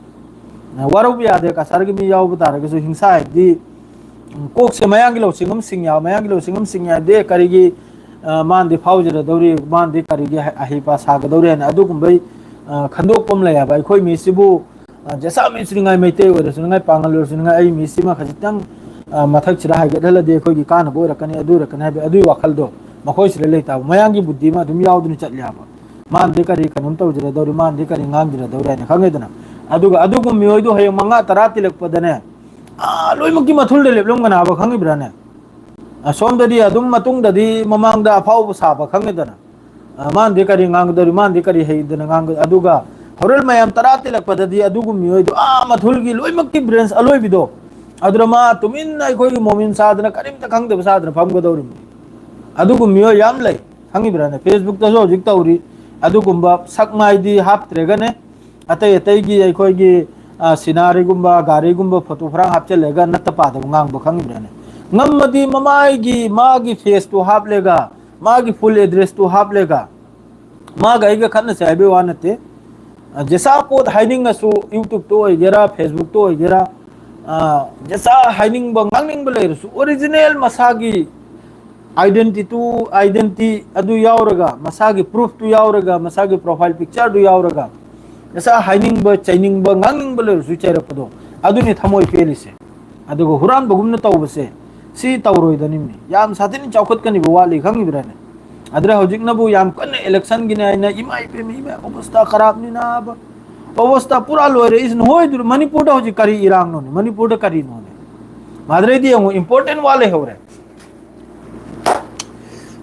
ꯋꯥꯔꯧꯕ ꯌꯥꯗꯦ, ꯀꯁꯥꯔꯒꯤ ꯃꯤ ꯌꯥꯎꯕ ꯇꯥꯔꯒꯁꯨ ꯍꯤꯡꯁꯥ ꯍꯥꯏꯕꯗꯤ, ꯎꯝ, ꯀꯣꯛꯁꯦ ꯃꯌꯥꯡꯒꯤ ꯂꯧꯁꯤꯡ ꯑꯃ ꯁꯤꯡ ꯌꯥꯕ, ꯃꯌꯥꯡꯒꯤ ꯂꯧꯁꯤꯡ ꯑꯃ ꯁꯤꯡ ꯌꯥꯗꯦ꯫ ꯀꯔꯤꯒꯤ, ꯑ, ꯃꯥꯅꯗꯤ ꯐꯥꯎꯖꯔꯗꯧꯔꯤ, ꯃꯥꯅꯗꯤ ꯀꯔꯤꯒꯤ ꯍ-, ꯑꯍꯩꯄꯥ ꯁꯥꯒꯗꯧꯔꯤ ꯍꯥꯏꯅ ꯑꯗꯨꯒꯨꯝꯕꯩ, ꯑ, ꯈꯟꯗꯣꯛꯄ ꯑꯃ ꯂꯩ ꯍꯥꯏꯕ꯫ ꯑꯩꯈꯣꯏ ꯃꯤꯁꯤꯕꯨ, ꯑ, ꯖꯁꯥꯃꯤꯁꯨꯅꯤꯡꯉꯥꯏ, ꯃꯩꯇꯩ ꯑꯣꯏꯔꯁꯨꯅꯤꯡꯉꯥꯏ, ꯄꯥꯉꯜ ꯑꯣꯏꯔꯁꯨꯅꯤꯡꯉꯥꯏ, ꯑꯩ ꯃꯤꯁꯤꯃ ꯈꯖꯤꯛꯇꯪ, ꯑ, ꯃꯊꯛꯁꯤꯗ ꯍꯥꯏꯒꯠꯍꯜꯂꯗꯤ ꯑꯩꯈꯣꯏꯒꯤ ꯀꯥꯟꯅꯕ ꯑꯣꯏꯔꯛꯀꯅꯤ, ꯑꯗꯨ ꯑꯣꯏꯔꯛꯀꯅꯤ ꯍꯥꯏꯕ, ꯑꯗꯨꯒꯤ ꯋꯥꯈꯜꯗꯣ ꯃꯈꯣꯏꯁꯤꯗ ꯂꯩꯇꯕ꯫ ꯃꯌꯥꯡꯒꯤ ꯕꯨꯗ꯭ꯙꯤ ꯑꯃ ꯑꯗꯨꯝ ꯌꯥꯎꯗꯨꯅ ꯆꯠꯂꯦ ꯍꯥꯏꯕ꯫ ꯃꯥꯅꯗꯤ ꯀꯔꯤ ꯀꯩꯅꯣꯝ ꯇꯧꯖꯔꯗꯧꯔꯤ, ꯃꯥꯅꯗꯤ ꯀꯔꯤ ꯉꯥꯡꯖꯔꯗꯧꯔꯤ ꯍꯥꯏꯅ ꯈꯪꯉꯦꯗꯅ꯫ ꯑꯗꯨꯒ ꯑꯗꯨꯒꯨꯝꯕ ꯃꯤꯑꯣꯏꯗꯣ ꯍꯌꯦꯡ ꯃꯉꯥ ꯇꯔꯥ ꯇꯤꯜꯂꯛꯄꯗꯅꯦ, ꯑꯥ, ꯂꯣꯏꯅꯃꯛꯀꯤ ꯃꯊꯨꯜꯗ ꯂꯦꯞꯂꯝꯒꯅꯤ ꯍꯥꯏꯕ, ꯈꯪꯉꯤꯕ꯭ꯔꯥꯅꯦ? ꯑꯁꯣꯝꯗꯗꯤ ꯑꯗꯨꯝ ꯃꯇꯨꯡꯗꯗꯤ ꯃꯃꯥꯡꯗ ꯑꯐꯥꯎꯕ ꯁꯥꯕ, ꯈꯪꯉꯦꯗꯅ꯫ ꯑ, ꯃꯥꯅꯗꯤ ꯀꯔꯤ ꯉꯥꯡꯒꯗꯧꯔꯤ, ꯃꯥꯅꯗꯤ ꯀꯔꯤ ꯍꯩꯗꯅ ꯉꯥꯡꯒ-, ꯑꯗꯨꯒ ꯍꯣꯔꯦꯟ ꯃꯌꯥꯝ ꯇꯔꯥ ꯇꯤꯜꯂꯛꯄꯗꯗꯤ ꯑꯗꯨꯒꯨꯝꯕ ꯃꯤꯑꯣꯏꯗꯣ, ꯑꯥ, ꯃꯊꯨꯜꯒꯤ ꯂꯣꯏꯅꯃꯛꯀꯤ ꯕ꯭ꯔꯦꯟꯁ ꯑꯂꯣꯏꯕꯤꯗꯣ, ꯑꯗꯨꯗ ꯃꯥ ꯇꯨꯃꯤꯟꯅ ꯑꯩꯈꯣꯏꯒꯤ ꯃꯣꯃꯤꯟ ꯁꯥꯗꯅ, ꯀꯔꯤꯝꯇ ꯈꯪꯗꯕ ꯁꯥꯗꯅ ꯐꯝꯒꯗꯧꯔꯤꯕꯅꯤ꯫ ꯑꯗꯨꯒꯨꯝꯕ ꯃꯤꯑꯣꯏ ꯌꯥꯝ ꯂꯩ, ꯈꯪꯉꯤꯕ꯭ꯔꯥꯅꯦ? ꯐꯦꯁꯕꯨꯛꯇꯁꯨ ꯍꯧꯖꯤꯛ ꯇꯧꯔꯤ꯫ ꯑꯗꯨꯒꯨꯝꯕ ꯁꯛ ꯃꯥꯏꯗꯤ ꯍꯥꯞꯇ꯭ꯔꯦꯒꯅꯦ, ꯑꯇꯩ ꯑꯇꯩꯒꯤ ꯑꯩꯈꯣꯏꯒꯤ, ꯑ, ꯁꯤꯅꯥꯔꯤꯒꯨꯝꯕ, ꯒꯥꯔꯤꯒꯨꯝꯕ, ꯐꯣꯇꯣ ꯐꯔꯥꯡ ꯍꯥꯞꯆꯤꯜꯂꯒ ꯅꯠꯇ ꯄꯥꯗꯕ ꯉꯥꯡꯕ, ꯈꯪꯉꯤꯕ꯭ꯔꯥꯅꯦ? ꯉꯝꯃꯗꯤ ꯃꯃꯥꯏꯒꯤ, ꯃꯥꯒꯤ ꯐꯦꯁꯇꯨ ꯍꯥꯞꯂꯒ, ꯃꯥꯒꯤ ꯐꯨꯜ ꯑꯦꯗ꯭ꯔꯦꯁꯇꯨ ꯍꯥꯞꯂꯒ, ꯃꯥꯒ ꯑꯩꯒ ꯈꯠꯅꯁꯦ ꯍꯥꯏꯕꯒꯤ ꯋꯥ ꯅꯠꯇꯦ꯫ ꯑ, ꯖꯦꯁꯥ ꯄꯣꯠ ꯍꯥꯏꯅꯤꯡꯉꯁꯨ, YouTube-ꯇ ꯑꯣꯏꯒꯦꯔꯥ, Facebook-ꯇ ꯑꯣꯏꯒꯦꯔꯥ, ꯑ, ꯖꯦꯁꯥ ꯍꯥꯏꯅꯤꯡꯕ, ꯉꯥꯡꯅꯤꯡꯕ ꯂꯩꯔꯁꯨ, ꯑꯣꯔꯤꯖꯤꯅꯦꯜ ꯃꯁꯥꯒꯤ identity-ꯇꯨ, identity ꯑꯗꯨ ꯌꯥꯎꯔꯒ, ꯃꯁꯥꯒꯤ proof-ꯇꯨ ꯌꯥꯎꯔꯒ, ꯃꯁꯥꯒꯤ profile picture-ꯗꯨ ꯌꯥꯎꯔꯒ, ꯖꯦꯁꯥ ꯍꯥꯏꯅꯤꯡꯕ, ꯆꯩꯅꯤꯡꯕ, ꯉꯥꯡꯅꯤꯡꯕ ꯂꯩꯔꯁꯨ ꯆꯩꯔꯛꯄꯗꯣ, ꯑꯗꯨꯅꯤ ꯊꯃꯣꯏ ꯄꯦꯜꯂꯤꯁꯦ꯫ ꯑꯗꯨꯒ ꯍꯨꯔꯥꯟꯕꯒꯨꯝꯅ ꯇꯧꯕꯁꯦ, ꯁꯤ ꯇꯧꯔꯣꯏꯗꯅꯤꯅꯦ꯫ ꯌꯥꯝ ꯁꯥꯊꯤꯅ ꯆꯥꯎꯈꯠꯀꯅꯤꯕ ꯋꯥꯠꯂꯤ, ꯈꯪꯉꯤꯕ꯭ꯔꯥꯅꯦ? ꯑꯗꯨꯅ ꯍꯧꯖꯤꯛꯅꯕꯨ ꯌꯥꯝ ꯀꯟꯅ election-ꯒꯤꯅꯦ ꯍꯥꯏꯅ, ꯏꯃꯥ ꯏꯄꯦꯝꯃ, ꯏꯃꯥ, ꯑꯣꯕꯁꯇꯥ ꯈꯔꯥꯕꯅꯤꯅ, ꯑꯣꯕꯁꯇꯥ ꯄꯨꯔꯥ ꯂꯣꯏꯔꯦ꯫ ꯏꯁ, ꯅꯣꯏꯗꯨ ꯃꯅꯤꯄꯨꯔꯗ ꯍꯧꯖꯤꯛ ꯀꯔꯤ ꯏꯔꯥꯡꯅꯣꯅꯦ? ꯃꯅꯤꯄꯨꯔꯗ ꯀꯔꯤꯅꯣꯅꯦ? ꯃꯥꯗ꯭ꯔꯩꯗꯤ ꯌꯦꯡꯉꯨ, important ꯋꯥ ꯂꯩꯍꯧꯔꯦ꯫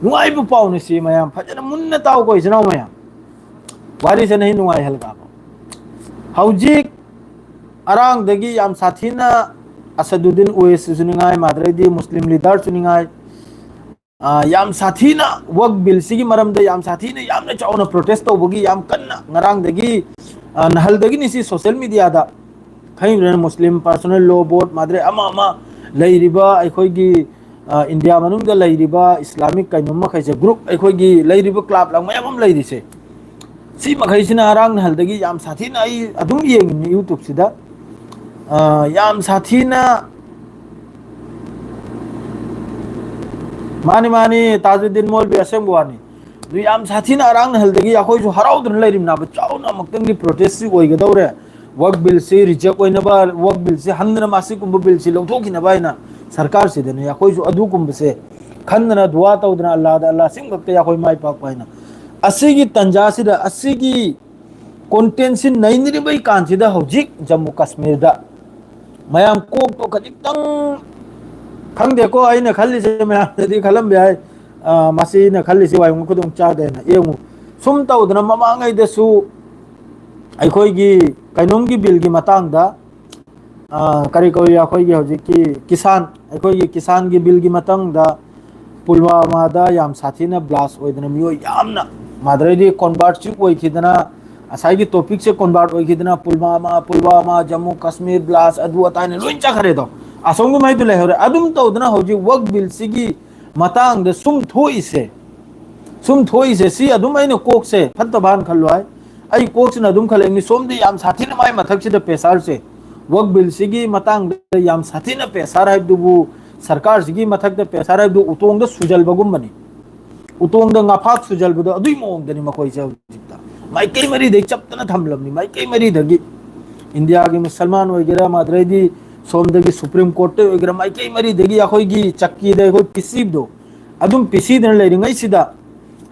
ꯅꯨꯡꯉꯥꯏꯕ ꯄꯥꯎꯅꯤ ꯁꯤ, ꯃꯌꯥꯝ ꯐꯖꯅ ꯃꯨꯟꯅ ꯇꯥꯎꯀꯣ, ꯏꯆꯤꯟ ꯏꯅꯥꯎ ꯃꯌꯥꯝ꯫ ꯋꯥꯔꯤꯁꯦ ꯅꯍꯤ ꯅꯨꯡꯉꯥꯏꯍꯜꯂꯒ꯫ ꯍꯧꯖꯤꯛ ꯑꯔꯥꯡꯗꯒꯤ ꯌꯥꯝ ꯁꯥꯊꯤꯅ ꯑꯁꯗꯨꯗꯤꯟ ꯎꯋꯦꯁꯤꯁꯨ ꯅꯤꯡꯉꯥꯏ, ꯃꯥꯗ꯭ꯔꯩꯗꯤ ꯃꯨꯁꯂꯤꯝ leader-ꯁꯨ ꯅꯤꯡꯉꯥꯏ, ꯑ, ꯌꯥꯝ ꯁꯥꯊꯤꯅ ꯋꯛ ꯕꯤꯜꯁꯤꯒꯤ ꯃꯔꯝꯗ ꯌꯥꯝ ꯁꯥꯊꯤꯅ, ꯌꯥꯝꯅ ꯆꯥꯎꯅ protest ꯇꯧꯕꯒꯤ ꯌꯥꯝ ꯀꯟꯅ ꯉꯔꯥꯡꯗꯒꯤ, ꯑ, ꯅꯍꯜꯗꯒꯤꯅꯤ ꯁꯤ social media-ꯗ, ꯈꯪꯉꯤꯕ꯭ꯔꯥ? ꯃꯨꯁꯂꯤꯝ personal law board, ꯃꯥꯗ꯭ꯔꯩ ꯑꯃ ꯑꯃ ꯂꯩꯔꯤꯕ ꯑꯩꯈꯣꯏꯒꯤ, ꯑ, ꯏꯟꯗꯤꯌꯥ ꯃꯅꯨꯡꯗ ꯂꯩꯔꯤꯕ Islamic ꯀꯩꯅꯣ ꯃꯈꯩꯁꯦ, group, ꯑꯩꯈꯣꯏꯒꯤ ꯂꯩꯔꯤꯕ club ꯂꯥꯡ ꯃꯌꯥꯝ ꯑꯃ ꯂꯩꯔꯤꯁꯦ, ꯁꯤ ꯃꯈꯩꯁꯤꯅ ꯑꯔꯥꯡ ꯅꯍꯜꯗꯒꯤ ꯌꯥꯝ ꯁꯥꯊꯤꯅ ꯑꯩ ꯑꯗꯨꯝ ꯌꯦꯡꯉꯤꯅꯤ YouTube ꯁꯤꯗ꯫ ꯑ, ꯌꯥꯝ ꯁꯥꯊꯤꯅ, ꯃꯥꯅꯤ, ꯃꯥꯅꯤ, ꯇꯥꯖꯨꯗꯤꯟ ꯃꯣꯜꯕꯤ, ꯑꯁꯦꯡꯕ ꯋꯥꯅꯤ꯫ ꯑꯗꯨ ꯌꯥꯝ ꯁꯥꯊꯤꯅ ꯑꯔꯥꯡ ꯅꯍꯜꯗꯒꯤ ꯑꯩꯈꯣꯏꯁꯨ ꯍꯔꯥꯎꯗꯨꯅ ꯂꯩꯔꯤꯕꯅꯦꯕ꯫ ꯆꯥꯎꯅ ꯑꯃꯨꯛꯇꯪꯗꯤ protest ꯁꯤ ꯑꯣꯏꯒꯗꯧꯔꯦ꯫ ꯋꯛ ꯕꯤꯜꯁꯤ reject ꯑꯣꯏꯅꯕ, ꯋꯛ ꯕꯤꯜꯁꯤ ꯍꯟꯗꯅ, ꯃꯁꯤꯒꯨꯝꯕ ꯕꯤꯜꯁꯤ ꯂꯧꯊꯣꯛꯈꯤꯅꯕ ꯍꯥꯏꯅ ꯁꯔꯀꯥꯔꯁꯤꯗꯅꯦ ꯑꯩꯈꯣꯏꯁꯨ ꯑꯗꯨꯒꯨꯝꯕꯁꯦ ꯈꯟꯗꯅ ꯗꯨꯋꯥ ꯇꯧꯗꯅ, ꯑꯜꯂꯥꯗ, ꯑꯜꯂꯥ ꯑꯁꯤꯃꯈꯛꯇ ꯑꯩꯈꯣꯏ ꯃꯥꯏ ꯄꯥꯛꯄ ꯍꯥꯏꯅ꯫ ꯑꯁꯤꯒꯤ ꯇꯟꯖꯥꯁꯤꯗ, ꯑꯁꯤꯒꯤ content ꯁꯤ ꯅꯩꯅꯔꯤꯕꯩ ꯀꯥꯟꯁꯤꯗ ꯍꯧꯖꯤꯛ ꯖꯝꯃꯨ ꯀꯥꯁꯃꯤꯔꯗ ꯃꯌꯥꯝ ꯀꯣꯛꯇꯣ ꯈꯖꯤꯛꯇꯪ, ꯈꯪꯗꯦꯀꯣ, ꯑꯩꯅ ꯈꯜꯂꯤꯁꯦ ꯃꯌꯥꯝꯗꯗꯤ ꯈꯜꯂꯝꯕ ꯌꯥꯏ, ꯑ, ꯃꯁꯤꯅ ꯈꯜꯂꯤꯁꯦ ꯋꯥꯌꯨꯡ ꯈꯨꯗꯣꯡ ꯆꯥꯗꯦꯅ꯫ ꯌꯦꯡꯉꯨ, ꯁꯨꯝ ꯇꯧꯗꯅ ꯃꯃꯥꯡꯉꯩꯗꯁꯨ ꯑꯩꯈꯣꯏꯒꯤ ꯀꯩꯅꯣꯝꯒꯤ ꯕꯤꯜꯒꯤ ꯃꯇꯥꯡꯗ, ꯑ, ꯀꯔꯤ ꯀꯧꯏ, ꯑꯩꯈꯣꯏꯒꯤ ꯍꯧꯖꯤꯛꯀꯤ ꯀꯤꯁꯥꯟ, ꯑꯩꯈꯣꯏꯒꯤ ꯀꯤꯁꯥꯟꯒꯤ ꯕꯤꯜꯒꯤ ꯃꯇꯥꯡꯗ ꯄꯨꯜꯋꯥꯃꯥꯗ ꯌꯥꯝ ꯁꯥꯊꯤꯅ blast ꯑꯣꯏꯗꯅ ꯃꯤꯑꯣꯏ ꯌꯥꯝꯅ ꯃꯗꯨꯗꯩꯗꯤ convert ꯁꯨ ꯑꯣꯏꯈꯤꯗꯅ, ꯉꯁꯥꯏꯒꯤ topic ꯁꯦ convert ꯑꯣꯏꯈꯤꯗꯅ ꯄꯨꯜꯋꯥꯃꯥ, ꯄꯨꯜꯋꯥꯃꯥ, ꯖꯝꯃꯨ ꯀꯥꯁꯃꯤꯔ blast, ꯑꯗꯨ ꯑꯇꯥꯅ ꯂꯣꯏ ꯆꯠꯈ꯭ꯔꯦꯗꯣ꯫ ꯑꯁꯣꯝꯒꯤ ꯃꯥꯏꯗꯨ ꯂꯩꯍꯧꯔꯦ꯫ ꯑꯗꯨꯝ ꯇꯧꯗꯅ ꯍꯧꯖꯤꯛ ꯋꯛ ꯕꯤꯜꯁꯤꯒꯤ ꯃꯇꯥꯡꯗ ꯁꯨꯝ ꯊꯣꯛꯏꯁꯦ, ꯁꯨꯝ ꯊꯣꯛꯏꯁꯦ, ꯁꯤ ꯑꯗꯨꯝ ꯑꯩꯅ ꯀꯣꯛꯁꯦ ꯐꯠꯇꯕ ꯍꯥꯟꯅ ꯈꯜꯂꯨ ꯍꯥꯏ꯫ ꯑꯩ ꯀꯣꯛꯁꯤꯅ ꯑꯗꯨꯝ ꯈꯜꯂꯛꯏ, ꯃꯤ ꯁꯣꯝꯗ ꯌꯥꯝ ꯁꯥꯊꯤꯅ ꯃꯥꯏ ꯃꯊꯛꯁꯤꯗ pressure ꯁꯦ, ꯋꯛ ꯕꯤꯜꯁꯤꯒꯤ ꯃꯇꯥꯡꯗ ꯌꯥꯝ ꯁꯥꯊꯤꯅ pressure ꯍꯥꯏꯕꯗꯨꯕꯨ, ꯁꯔꯀꯥꯔꯁꯤꯒꯤ ꯃꯊꯛꯇ pressure ꯍꯥꯏꯕꯗꯨ ꯎꯇꯣꯡꯗ ꯁꯨꯖꯜꯕꯒꯨꯝꯕꯅꯤ꯫ ꯎꯇꯣꯡꯗ ꯉꯥꯐꯥꯛ ꯁꯨꯖꯜꯕꯗꯣ ꯑꯗꯨꯒꯤ ꯃꯑꯣꯡꯗꯅꯤ ꯃꯈꯣꯏꯁꯦ ꯍꯧꯖꯤꯛꯇ꯫ ꯃꯥꯏꯀꯩ ꯃꯔꯤꯗꯩ ꯆꯞꯇꯅ ꯊꯝꯂꯕꯅꯤ, ꯃꯥꯏꯀꯩ ꯃꯔꯤꯗꯒꯤ꯫ ꯏꯟꯗꯤꯌꯥꯒꯤ ꯃꯨꯁꯜꯃꯥꯟ ꯑꯣꯏꯒꯦꯔꯥ, ꯃꯗꯨꯗꯩꯗꯤ ꯁꯣꯝꯗꯒꯤ Supreme Court ꯇ ꯑꯣꯏꯒꯦꯔꯥ, ꯃꯥꯏꯀꯩ ꯃꯔꯤꯗꯒꯤ ꯑꯩꯈꯣꯏꯒꯤ ꯆꯛꯀꯤꯗ ꯑꯩꯈꯣꯏ ꯄꯤꯁꯤꯕꯗꯣ ꯑꯗꯨꯝ ꯄꯤꯁꯤꯗꯅ ꯂꯩꯔꯤꯉꯩꯁꯤꯗ,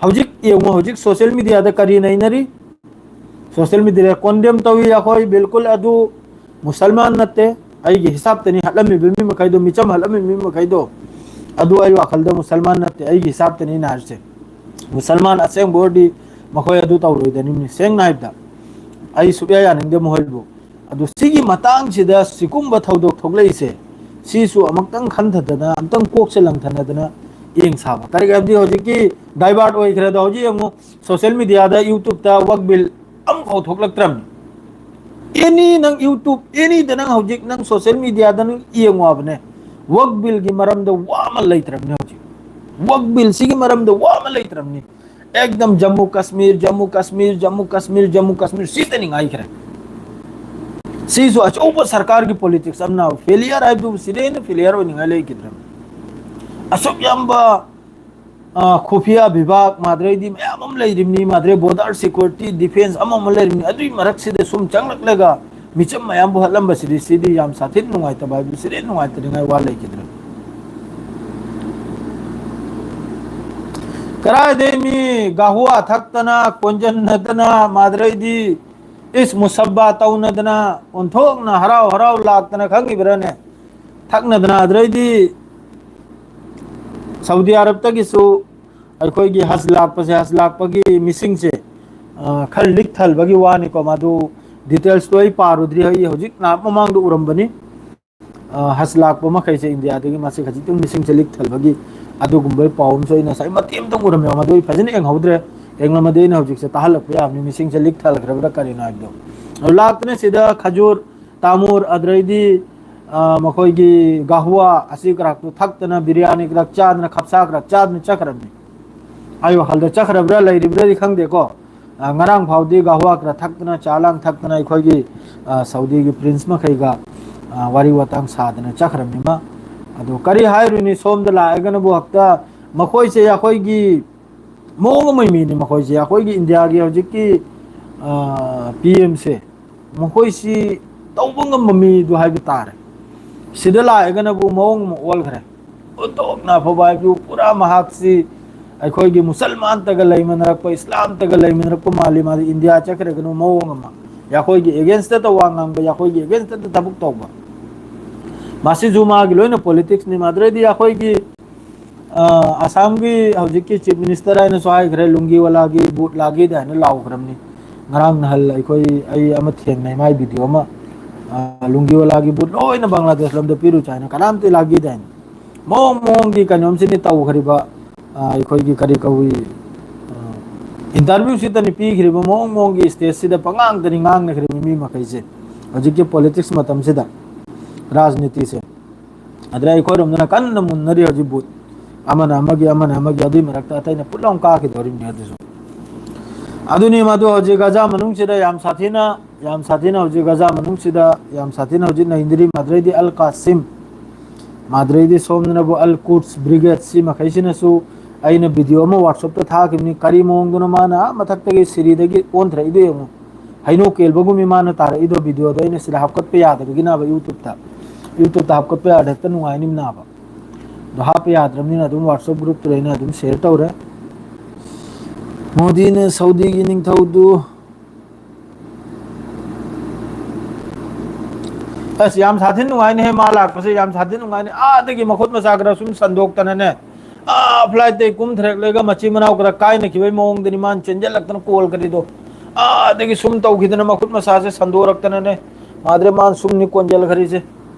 ꯍꯧꯖꯤꯛ ꯌꯦꯡꯉꯨ, ꯍꯧꯖꯤꯛ social media ꯗ ꯀꯔꯤ ꯅꯩꯅꯔꯤ? Social media ꯗ condemn ꯇꯧꯏ ꯑꯩꯈꯣꯏ, ꯕꯤꯜꯀꯨꯜ ꯑꯗꯨ ꯃꯨꯁꯜꯃꯥꯟ ꯅꯠꯇꯦ꯫ ꯑꯩꯒꯤ ꯍꯤꯁꯥꯞꯇꯅꯤ ꯍꯠꯂꯝꯃꯤꯕ ꯃꯤ ꯃꯈꯩꯗꯣ, ꯃꯤꯆꯝ ꯍꯠꯂꯝꯃꯤꯕ ꯃꯤ ꯃꯈꯩꯗꯣ, ꯑꯗꯨ ꯑꯩ ꯋꯥꯈꯜꯗ ꯃꯨꯁꯜꯃꯥꯟ ꯅꯠꯇꯦ, ꯑꯩꯒꯤ ꯍꯤꯁꯥꯞꯇꯅꯤ ꯑꯩꯅ ꯍꯥꯏꯔꯤꯁꯦ꯫ ꯃꯨꯁꯜꯃꯥꯟ ꯑꯁꯦꯡꯕ ꯑꯣꯏꯔꯗꯤ ꯃꯈꯣꯏ ꯑꯗꯨ ꯇꯧꯔꯣꯏꯗꯅꯤꯝꯅꯤ꯫ ꯁꯦꯡꯅ ꯍꯥꯏꯕꯗ, ꯑꯩ ꯁꯨꯛꯌꯥ ꯌꯥꯅꯤꯡꯗꯦ ꯃꯈꯣꯏꯕꯨ꯫ ꯑꯗꯨ ꯁꯤꯒꯤ ꯃꯇꯥꯡꯁꯤꯗ ꯁꯤꯒꯨꯝꯕ ꯊꯧꯗꯣꯛ ꯊꯣꯛꯂꯛꯏꯁꯦ, ꯁꯤꯁꯨ ꯑꯃꯨꯛꯇꯪ ꯈꯟꯊꯗꯅ, ꯑꯃꯨꯛꯇꯪ ꯀꯣꯛꯁꯦ ꯂꯪꯊꯅꯗꯅ ꯌꯦꯡ ꯁꯥꯕ꯫ ꯀꯔꯤꯒꯤ ꯍꯥꯏꯕꯗꯤ ꯍꯧꯖꯤꯛꯀꯤ divert ꯑꯣꯏꯈ꯭ꯔꯦꯗꯣ, ꯍꯧꯖꯤꯛ ꯌꯦꯡꯉꯨ, social media ꯗ, YouTube ꯇ ꯋꯛ ꯕꯤꯜ ꯑꯃꯐꯥꯎ ꯊꯣꯛꯂꯛꯇ꯭ꯔꯕꯅꯤ꯫ Any ꯅꯪ YouTube, any ꯗ ꯅꯪ ꯍꯧꯖꯤꯛ ꯅꯪ social media ꯗ ꯅꯪ ꯌꯦꯡꯉꯣ ꯍꯥꯏꯕꯅꯦ, ꯋꯛ ꯕꯤꯜꯒꯤ ꯃꯔꯝꯗ ꯋꯥ ꯑꯃ ꯂꯩꯇ꯭ꯔꯕꯅꯤ ꯍꯧꯖꯤꯛ꯫ ꯋꯛ ꯕꯤꯜꯁꯤꯒꯤ ꯃꯔꯝꯗ ꯋꯥ ꯑꯃ ꯂꯩꯇ꯭ꯔꯕꯅꯤ꯫ ꯑꯦꯛꯗꯝ ꯖꯝꯃꯨ ꯀꯥꯁꯃꯤꯔ, ꯖꯝꯃꯨ ꯀꯥꯁꯃꯤꯔ, ꯖꯝꯃꯨ ꯀꯥꯁꯃꯤꯔ, ꯖꯝꯃꯨ ꯀꯥꯁꯃꯤꯔ ꯁꯤꯗꯅꯤ ꯉꯥꯏꯈ꯭ꯔꯦ꯫ ꯁꯤꯁꯨ ꯑꯆꯧꯕ ꯁꯔꯀꯥꯔꯒꯤ ꯄꯣꯂꯤꯇꯤꯛꯁ ꯑꯃꯅ ꯐꯦꯂꯤꯌꯔ ꯍꯥꯏꯕꯗꯨ ꯁꯤꯗꯩ ꯍꯦꯟꯅ ꯐꯦꯂꯤꯌꯔ ꯑꯣꯏꯅꯤꯡꯉꯥꯏ ꯂꯩꯈꯤꯗ꯭ꯔꯕꯅꯤ꯫ ꯑꯁꯨꯛ ꯌꯥꯝꯕ, ꯑ, ꯈꯨꯐꯤꯌꯥ ꯕꯤꯚꯥꯒ ꯃꯥꯗ꯭ꯔꯩꯗꯤ ꯃꯌꯥꯝ ꯑꯃ ꯂꯩꯔꯤꯕꯅꯤ, ꯃꯥꯗ꯭ꯔꯩ ꯕꯣꯔꯗꯔ ꯁꯦꯀ꯭ꯌꯨꯔꯤꯇꯤ, ꯗꯤꯐꯦꯟꯁ ꯑꯃ ꯑꯃ ꯂꯩꯔꯤꯕꯅꯤ꯫ ꯑꯗꯨꯒꯤ ꯃꯔꯛꯁꯤꯗ ꯁꯨꯝ ꯆꯪꯂꯛꯂꯒ ꯃꯤꯆꯝ ꯃꯌꯥꯝꯕꯨ ꯍꯥꯠꯂꯝꯕꯁꯤꯗꯤ, ꯁꯤꯗꯤ ꯌꯥꯝ ꯁꯥꯊꯤꯅ ꯅꯨꯡꯉꯥꯏꯇꯕ ꯍꯥꯏꯕꯗꯤ, ꯁꯤꯗꯩ ꯅꯨꯡꯉꯥꯏꯇꯅꯤꯡꯉꯥꯏ ꯋꯥ ꯂꯩꯈꯤꯗ꯭ꯔꯦ꯫ ꯀꯗꯥꯏꯗꯩ ꯃꯤ ꯒꯥꯍꯨꯋꯥ ꯊꯛꯇꯅ, ꯀꯣꯟꯖꯟꯅꯗꯅ, ꯃꯥꯗ꯭ꯔꯩꯗꯤ ꯏꯁ ꯃꯨꯁꯕꯥ ꯇꯧꯅꯗꯅ, ꯑꯣꯟꯊꯣꯛꯅ ꯍꯔꯥꯎ ꯍꯔꯥꯎ ꯂꯥꯛꯇꯅ ꯈꯪꯉꯤꯕ꯭ꯔꯥꯅꯦ? ꯊꯛꯅꯗꯅ, ꯑꯗꯨꯗꯩꯗꯤ ꯁꯥꯎꯗꯤ ꯑꯔꯕꯇꯒꯤꯁꯨ ꯑꯩꯈꯣꯏꯒꯤ ꯍꯖ ꯂꯥꯛꯄꯁꯦ, ꯍꯖ ꯂꯥꯛꯄꯒꯤ ꯃꯤꯁꯤꯡꯁꯦ, ꯑ, ꯈꯔ ꯂꯤꯛ ꯊꯜꯕꯒꯤ ꯋꯥꯅꯤꯀꯣ, ꯃꯗꯨ ꯗꯤꯇꯦꯜꯁꯇꯣ ꯑꯩ ꯄꯥꯔꯨꯗ꯭ꯔꯤ, ꯑꯩ ꯍꯧꯖꯤꯛ ꯅꯍꯥꯟ ꯃꯃꯥꯡꯗ ꯎꯔꯝꯕꯅꯤ꯫ ꯑ, ꯍꯖ ꯂꯥꯛꯄ ꯃꯈꯩꯁꯦ ꯏꯟꯗꯤꯌꯥꯗꯒꯤ ꯃꯁꯤ ꯈꯖꯤꯛꯇꯪ ꯃꯤꯁꯤꯡꯁꯦ ꯂꯤꯛ ꯊꯜꯕꯒꯤ ꯑꯗꯨꯒꯨꯝꯕꯒꯤ ꯄꯥꯎ ꯑꯃꯁꯨ ꯑꯩ ꯉꯁꯥꯏ ꯃꯇꯦꯛ ꯑꯃꯇꯪ ꯎꯔꯝꯃꯦꯕ, ꯃꯗꯨ ꯑꯩ ꯐꯖꯅ ꯌꯦꯡꯍꯧꯗ꯭ꯔꯦ꯫ ꯌꯦꯡꯂꯝꯃꯗꯤ ꯑꯩꯅ ꯍꯧꯖꯤꯛꯁꯦ ꯇꯥꯍꯜꯂꯛꯄ ꯌꯥꯕꯅꯤ, ꯃꯤꯁꯤꯡꯁꯦ ꯂꯤꯛ ꯊꯜꯈ꯭ꯔꯕ꯭ꯔꯥ ꯀꯔꯤꯅꯣ ꯍꯥꯏꯕꯗꯣ꯫ ꯑꯗꯨ ꯂꯥꯛꯇꯅ ꯁꯤꯗ ꯈꯖꯨꯔ, ꯇꯥꯃꯨꯔ, ꯑꯗꯨꯗꯩꯗꯤ, ꯑ, ꯃꯈꯣꯏꯒꯤ ꯒꯥꯍꯨꯋꯥ ꯑꯁꯤ ꯀꯔꯥꯛꯇꯨ ꯊꯛꯇꯅ, ꯕꯤꯔꯌꯥꯅꯤ ꯀꯔꯥꯛ ꯆꯥꯗꯅ, ꯈꯞꯁꯥ ꯀꯔꯥꯛ ꯆꯥꯗꯅ ꯆꯠꯈ꯭ꯔꯕꯅꯤ꯫ ꯑꯩ ꯋꯥꯈꯜꯗ ꯆꯠꯈ꯭ꯔꯕ꯭ꯔꯥ ꯂꯩꯔꯤꯕ꯭ꯔꯥꯗꯤ ꯈꯪꯗꯦꯀꯣ꯫ ꯑ, ꯉꯔꯥꯡ ꯐꯥꯎꯗꯤ ꯒꯥꯍꯨꯋꯥ ꯀꯔꯥꯛ ꯊꯛꯇꯅ, ꯆꯥ ꯂꯥꯡ ꯊꯛꯇꯅ ꯑꯩꯈꯣꯏꯒꯤ, ꯑ, ꯁꯥꯎꯗꯤꯒꯤ ꯄ꯭ꯔꯤꯟꯁ ꯃꯈꯩꯒ, ꯑ, ꯋꯥꯔꯤ ꯋꯥꯇꯥꯡ ꯁꯥꯗꯅ ꯆꯠꯈ꯭ꯔꯕꯅꯤꯃ꯫ ꯑꯗꯨ ꯀꯔꯤ ꯍꯥꯏꯔꯨꯅꯤ, ꯁꯣꯝꯗ ꯂꯥꯛꯑꯒꯅꯕꯨ ꯍꯦꯛꯇ ꯃꯈꯣꯏꯁꯦ ꯑꯩꯈꯣꯏꯒꯤ ꯃꯑꯣꯡ ꯑꯃꯒꯤ ꯃꯤꯅꯤ ꯃꯈꯣꯏꯁꯦ꯫ ꯑꯩꯈꯣꯏꯒꯤ ꯏꯟꯗꯤꯌꯥꯒꯤ ꯍꯧꯖꯤꯛꯀꯤ, ꯑ, ꯄꯤ ꯑꯦꯝꯁꯦ, ꯃꯈꯣꯏꯁꯤ ꯇꯧꯕ ꯉꯝꯕ ꯃꯤꯗꯨ ꯍꯥꯏꯕ ꯇꯥꯔꯦ꯫ ꯁꯤꯗ ꯂꯥꯛꯑꯒꯅꯕꯨ ꯃꯑꯣꯡ ꯑꯃ ꯑꯣꯜꯈ꯭ꯔꯦ꯫ ꯑꯣꯟꯊꯣꯛꯅ ꯑꯐꯕ ꯍꯥꯏꯕꯗꯨ ꯄꯨꯔꯥ ꯃꯍꯥꯛꯁꯤ ꯑꯩꯈꯣꯏꯒꯤ ꯃꯨꯁꯜꯃꯥꯟꯇꯒ ꯂꯩꯃꯤꯟꯅꯔꯛꯄ, ꯏꯁꯂꯥꯝꯇꯒ ꯂꯩꯃꯤꯟꯅꯔꯛꯄ ꯃꯥꯜꯂꯤ꯫ ꯃꯥꯗꯤ ꯏꯟꯗꯤꯌꯥ ꯆꯠꯈ꯭ꯔꯒꯅꯨ ꯃꯑꯣꯡ ꯑꯃ, ꯑꯩꯈꯣꯏꯒꯤ ꯑꯦꯒꯦꯟꯁꯇ ꯋꯥ ꯉꯥꯡꯕ, ꯑꯩꯈꯣꯏꯒꯤ ꯑꯦꯒꯦꯟꯁꯇ ꯊꯕꯛ ꯇꯧꯕ, ꯃꯁꯤꯁꯨ ꯃꯥꯒꯤ ꯂꯣꯏꯅ ꯄꯣꯂꯤꯇꯤꯛꯁꯅꯤ꯫ ꯃꯗꯨꯗꯩꯗꯤ ꯑꯩꯈꯣꯏꯒꯤ, ꯑ, ꯑꯁꯥꯝꯒꯤ ꯍꯧꯖꯤꯛꯀꯤ ꯆꯤꯐ ꯃꯤꯅꯤꯁꯇꯔ ꯍꯥꯏꯅꯁꯨ ꯍꯥꯏꯈ꯭ꯔꯦ, ꯂꯨꯡꯒꯤꯋꯥꯂꯥꯒꯤ ꯕꯨꯠ ꯂꯥꯒꯤꯗ ꯍꯥꯏꯅ ꯂꯥꯎꯈ꯭ꯔꯕꯅꯤ꯫ ꯉꯔꯥꯡ ꯅꯍꯥꯟ ꯑꯩꯈꯣꯏ, ꯑꯩ ꯑꯃ ꯊꯦꯡꯅꯩ, ꯃꯥꯏ ꯚꯤꯗꯤꯑꯣ ꯑꯃ, ꯑ, ꯂꯨꯡꯒꯤꯋꯥꯂꯥꯒꯤ ꯕꯨꯠ ꯂꯣꯏꯅ ꯕꯪꯒ꯭ꯂꯥꯗꯦꯁ ꯂꯣꯝꯗ ꯄꯤꯔꯨ ꯆꯥꯏꯅ ꯀꯅꯥꯝꯇ ꯂꯥꯒꯤꯗ ꯍꯥꯏꯅ꯫ ꯃꯑꯣꯡ ꯃꯑꯣꯡꯒꯤ ꯀꯩꯅꯣꯝꯁꯤꯅꯤ ꯇꯧꯈ꯭ꯔꯤꯕ, ꯑ, ꯑꯩꯈꯣꯏꯒꯤ ꯀꯔꯤ ꯀꯧꯏ, ꯑ, ꯏꯟꯇꯔꯚ꯭ꯌꯨꯁꯤꯗꯅꯤ ꯄꯤꯈ꯭ꯔꯤꯕ ꯃꯑꯣꯡ ꯃꯑꯣꯡꯒꯤ ꯁ꯭ꯇꯦꯖꯁꯤꯗ ꯄꯉꯥꯡꯗꯅꯤ ꯉꯥꯡꯅꯈ꯭ꯔꯤꯕ ꯃꯤ ꯃꯈꯩꯁꯦ꯫ ꯍꯧꯖꯤꯛꯀꯤ ꯄꯣꯂꯤꯇꯤꯛꯁ ꯃꯇꯝꯁꯤꯗ ꯔꯥꯖꯅꯤꯇꯤꯁꯦ꯫ ꯑꯗꯨꯗ ꯑꯩꯈꯣꯏꯔꯣꯝꯗꯅ ꯀꯟꯅ ꯃꯨꯟꯅꯔꯤ ꯍꯧꯖꯤꯛ ꯕꯨꯠ꯫ ꯑꯃꯅ ꯑꯃꯒꯤ, ꯑꯃꯅ ꯑꯃꯒꯤ, ꯑꯗꯨꯏ ꯃꯔꯛꯇ ꯑꯇꯩꯅ ꯄꯨꯠ ꯂꯥꯎ ꯀꯥꯈꯤꯗꯣꯔꯤꯕꯅꯤ ꯑꯗꯨꯁꯨ꯫ ꯑꯗꯨꯅꯤ ꯃꯗꯨ ꯍꯧꯖꯤꯛ ꯒꯖꯥ ꯃꯅꯨꯡꯁꯤꯗ ꯌꯥꯝ ꯁꯥꯊꯤꯅ, ꯌꯥꯝ ꯁꯥꯊꯤꯅ ꯍꯧꯖꯤꯛ ꯒꯖꯥ ꯃꯅꯨꯡꯁꯤꯗ ꯌꯥꯝ ꯁꯥꯊꯤꯅ ꯍꯧꯖꯤꯛ ꯅꯩꯅꯔꯤ꯫ ꯃꯥꯗ꯭ꯔꯩꯗꯤ ꯑꯜ ꯀꯥꯁꯤꯝ, ꯃꯥꯗ꯭ꯔꯩꯗꯤ ꯁꯣꯝꯗꯅꯕꯨ ꯑꯜ ꯀꯨꯠꯁ ꯕ꯭ꯔꯤꯒꯦꯗ, ꯁꯤ ꯃꯈꯩꯁꯤꯅꯁꯨ ꯑꯩꯅ ꯚꯤꯗꯤꯑꯣ ꯑꯃ WhatsApp-ꯇ ꯊꯥꯈꯤꯕꯅꯤ꯫ ꯀꯔꯤ ꯃꯑꯣꯡꯗꯅꯣ ꯃꯥꯅ ꯑꯥ ꯃꯊꯛꯇꯒꯤ ꯁꯤꯔꯤꯗꯒꯤ ꯑꯣꯟꯊꯔꯛꯏꯗꯣ ꯌꯦꯡꯉꯨ꯫ ꯍꯩꯅꯧ ꯀꯦꯜꯕꯒꯨꯝ ꯃꯥꯅ ꯇꯥꯔꯛꯏꯗꯣ ꯚꯤꯗꯤꯑꯣꯗꯣ ꯑꯩꯅ ꯁꯤꯗ ꯍꯥꯞꯀꯠꯄ ꯌꯥꯗꯕꯒꯤꯅꯦꯕ YouTube-ꯇ꯫ YouTube-ꯇ ꯍꯥꯞꯀꯠꯄ ꯌꯥꯔꯗꯤ ꯍꯦꯛꯇ ꯅꯨꯡꯉꯥꯏꯅꯤꯕ꯫ ꯑꯗꯣ ꯍꯥꯞꯄ ꯌꯥꯗ꯭ꯔꯕꯅꯤꯅ ꯑꯗꯨꯝ WhatsApp group-ꯇ ꯑꯩꯅ ꯑꯗꯨꯝ share ꯇꯧꯔꯦ꯫ ꯃꯣꯗꯤꯅ ꯁꯥꯎꯗꯤꯒꯤ ꯅꯤꯡꯊꯧꯗꯨ ꯑꯁ, ꯌꯥꯝ ꯁꯥꯊꯤꯅ ꯅꯨꯡꯉꯥꯏꯅꯦꯍꯦ ꯃꯥ ꯂꯥꯛꯄꯁꯦ, ꯌꯥꯝ ꯁꯥꯊꯤꯅ ꯅꯨꯡꯉꯥꯏꯅꯦ꯫ ꯑꯥꯗꯒꯤ ꯃꯈꯨꯠ ꯃꯁꯥ ꯈꯔ ꯁꯨꯝ ꯁꯟꯗꯣꯛꯇꯅꯅꯦ, ꯑꯥ flight-ꯇꯩ ꯀꯨꯝꯊꯔꯛꯂꯒ ꯃꯆꯤꯟ ꯃꯅꯥꯎ ꯈꯔ ꯀꯥꯏꯅꯈꯤꯕꯒꯤ ꯃꯑꯣꯡꯗꯅꯤ ꯃꯥꯅ ꯆꯦꯟꯁꯤꯜꯂꯛꯇꯅ ꯀꯣꯜ ꯀꯔꯤꯗꯣ꯫ ꯑꯥꯗꯒꯤ ꯁꯨꯝ ꯇꯧꯈꯤꯗꯅ ꯃꯈꯨꯠ ꯃꯁꯥꯁꯦ ꯁꯟꯗꯣꯔꯛꯇꯅꯅꯦ꯫ ꯃꯥꯗ꯭ꯔꯦ ꯃꯥꯅ ꯁꯨꯝꯅꯤ ꯀꯣꯟꯁꯤꯜꯈ꯭ꯔꯤꯁꯦ꯫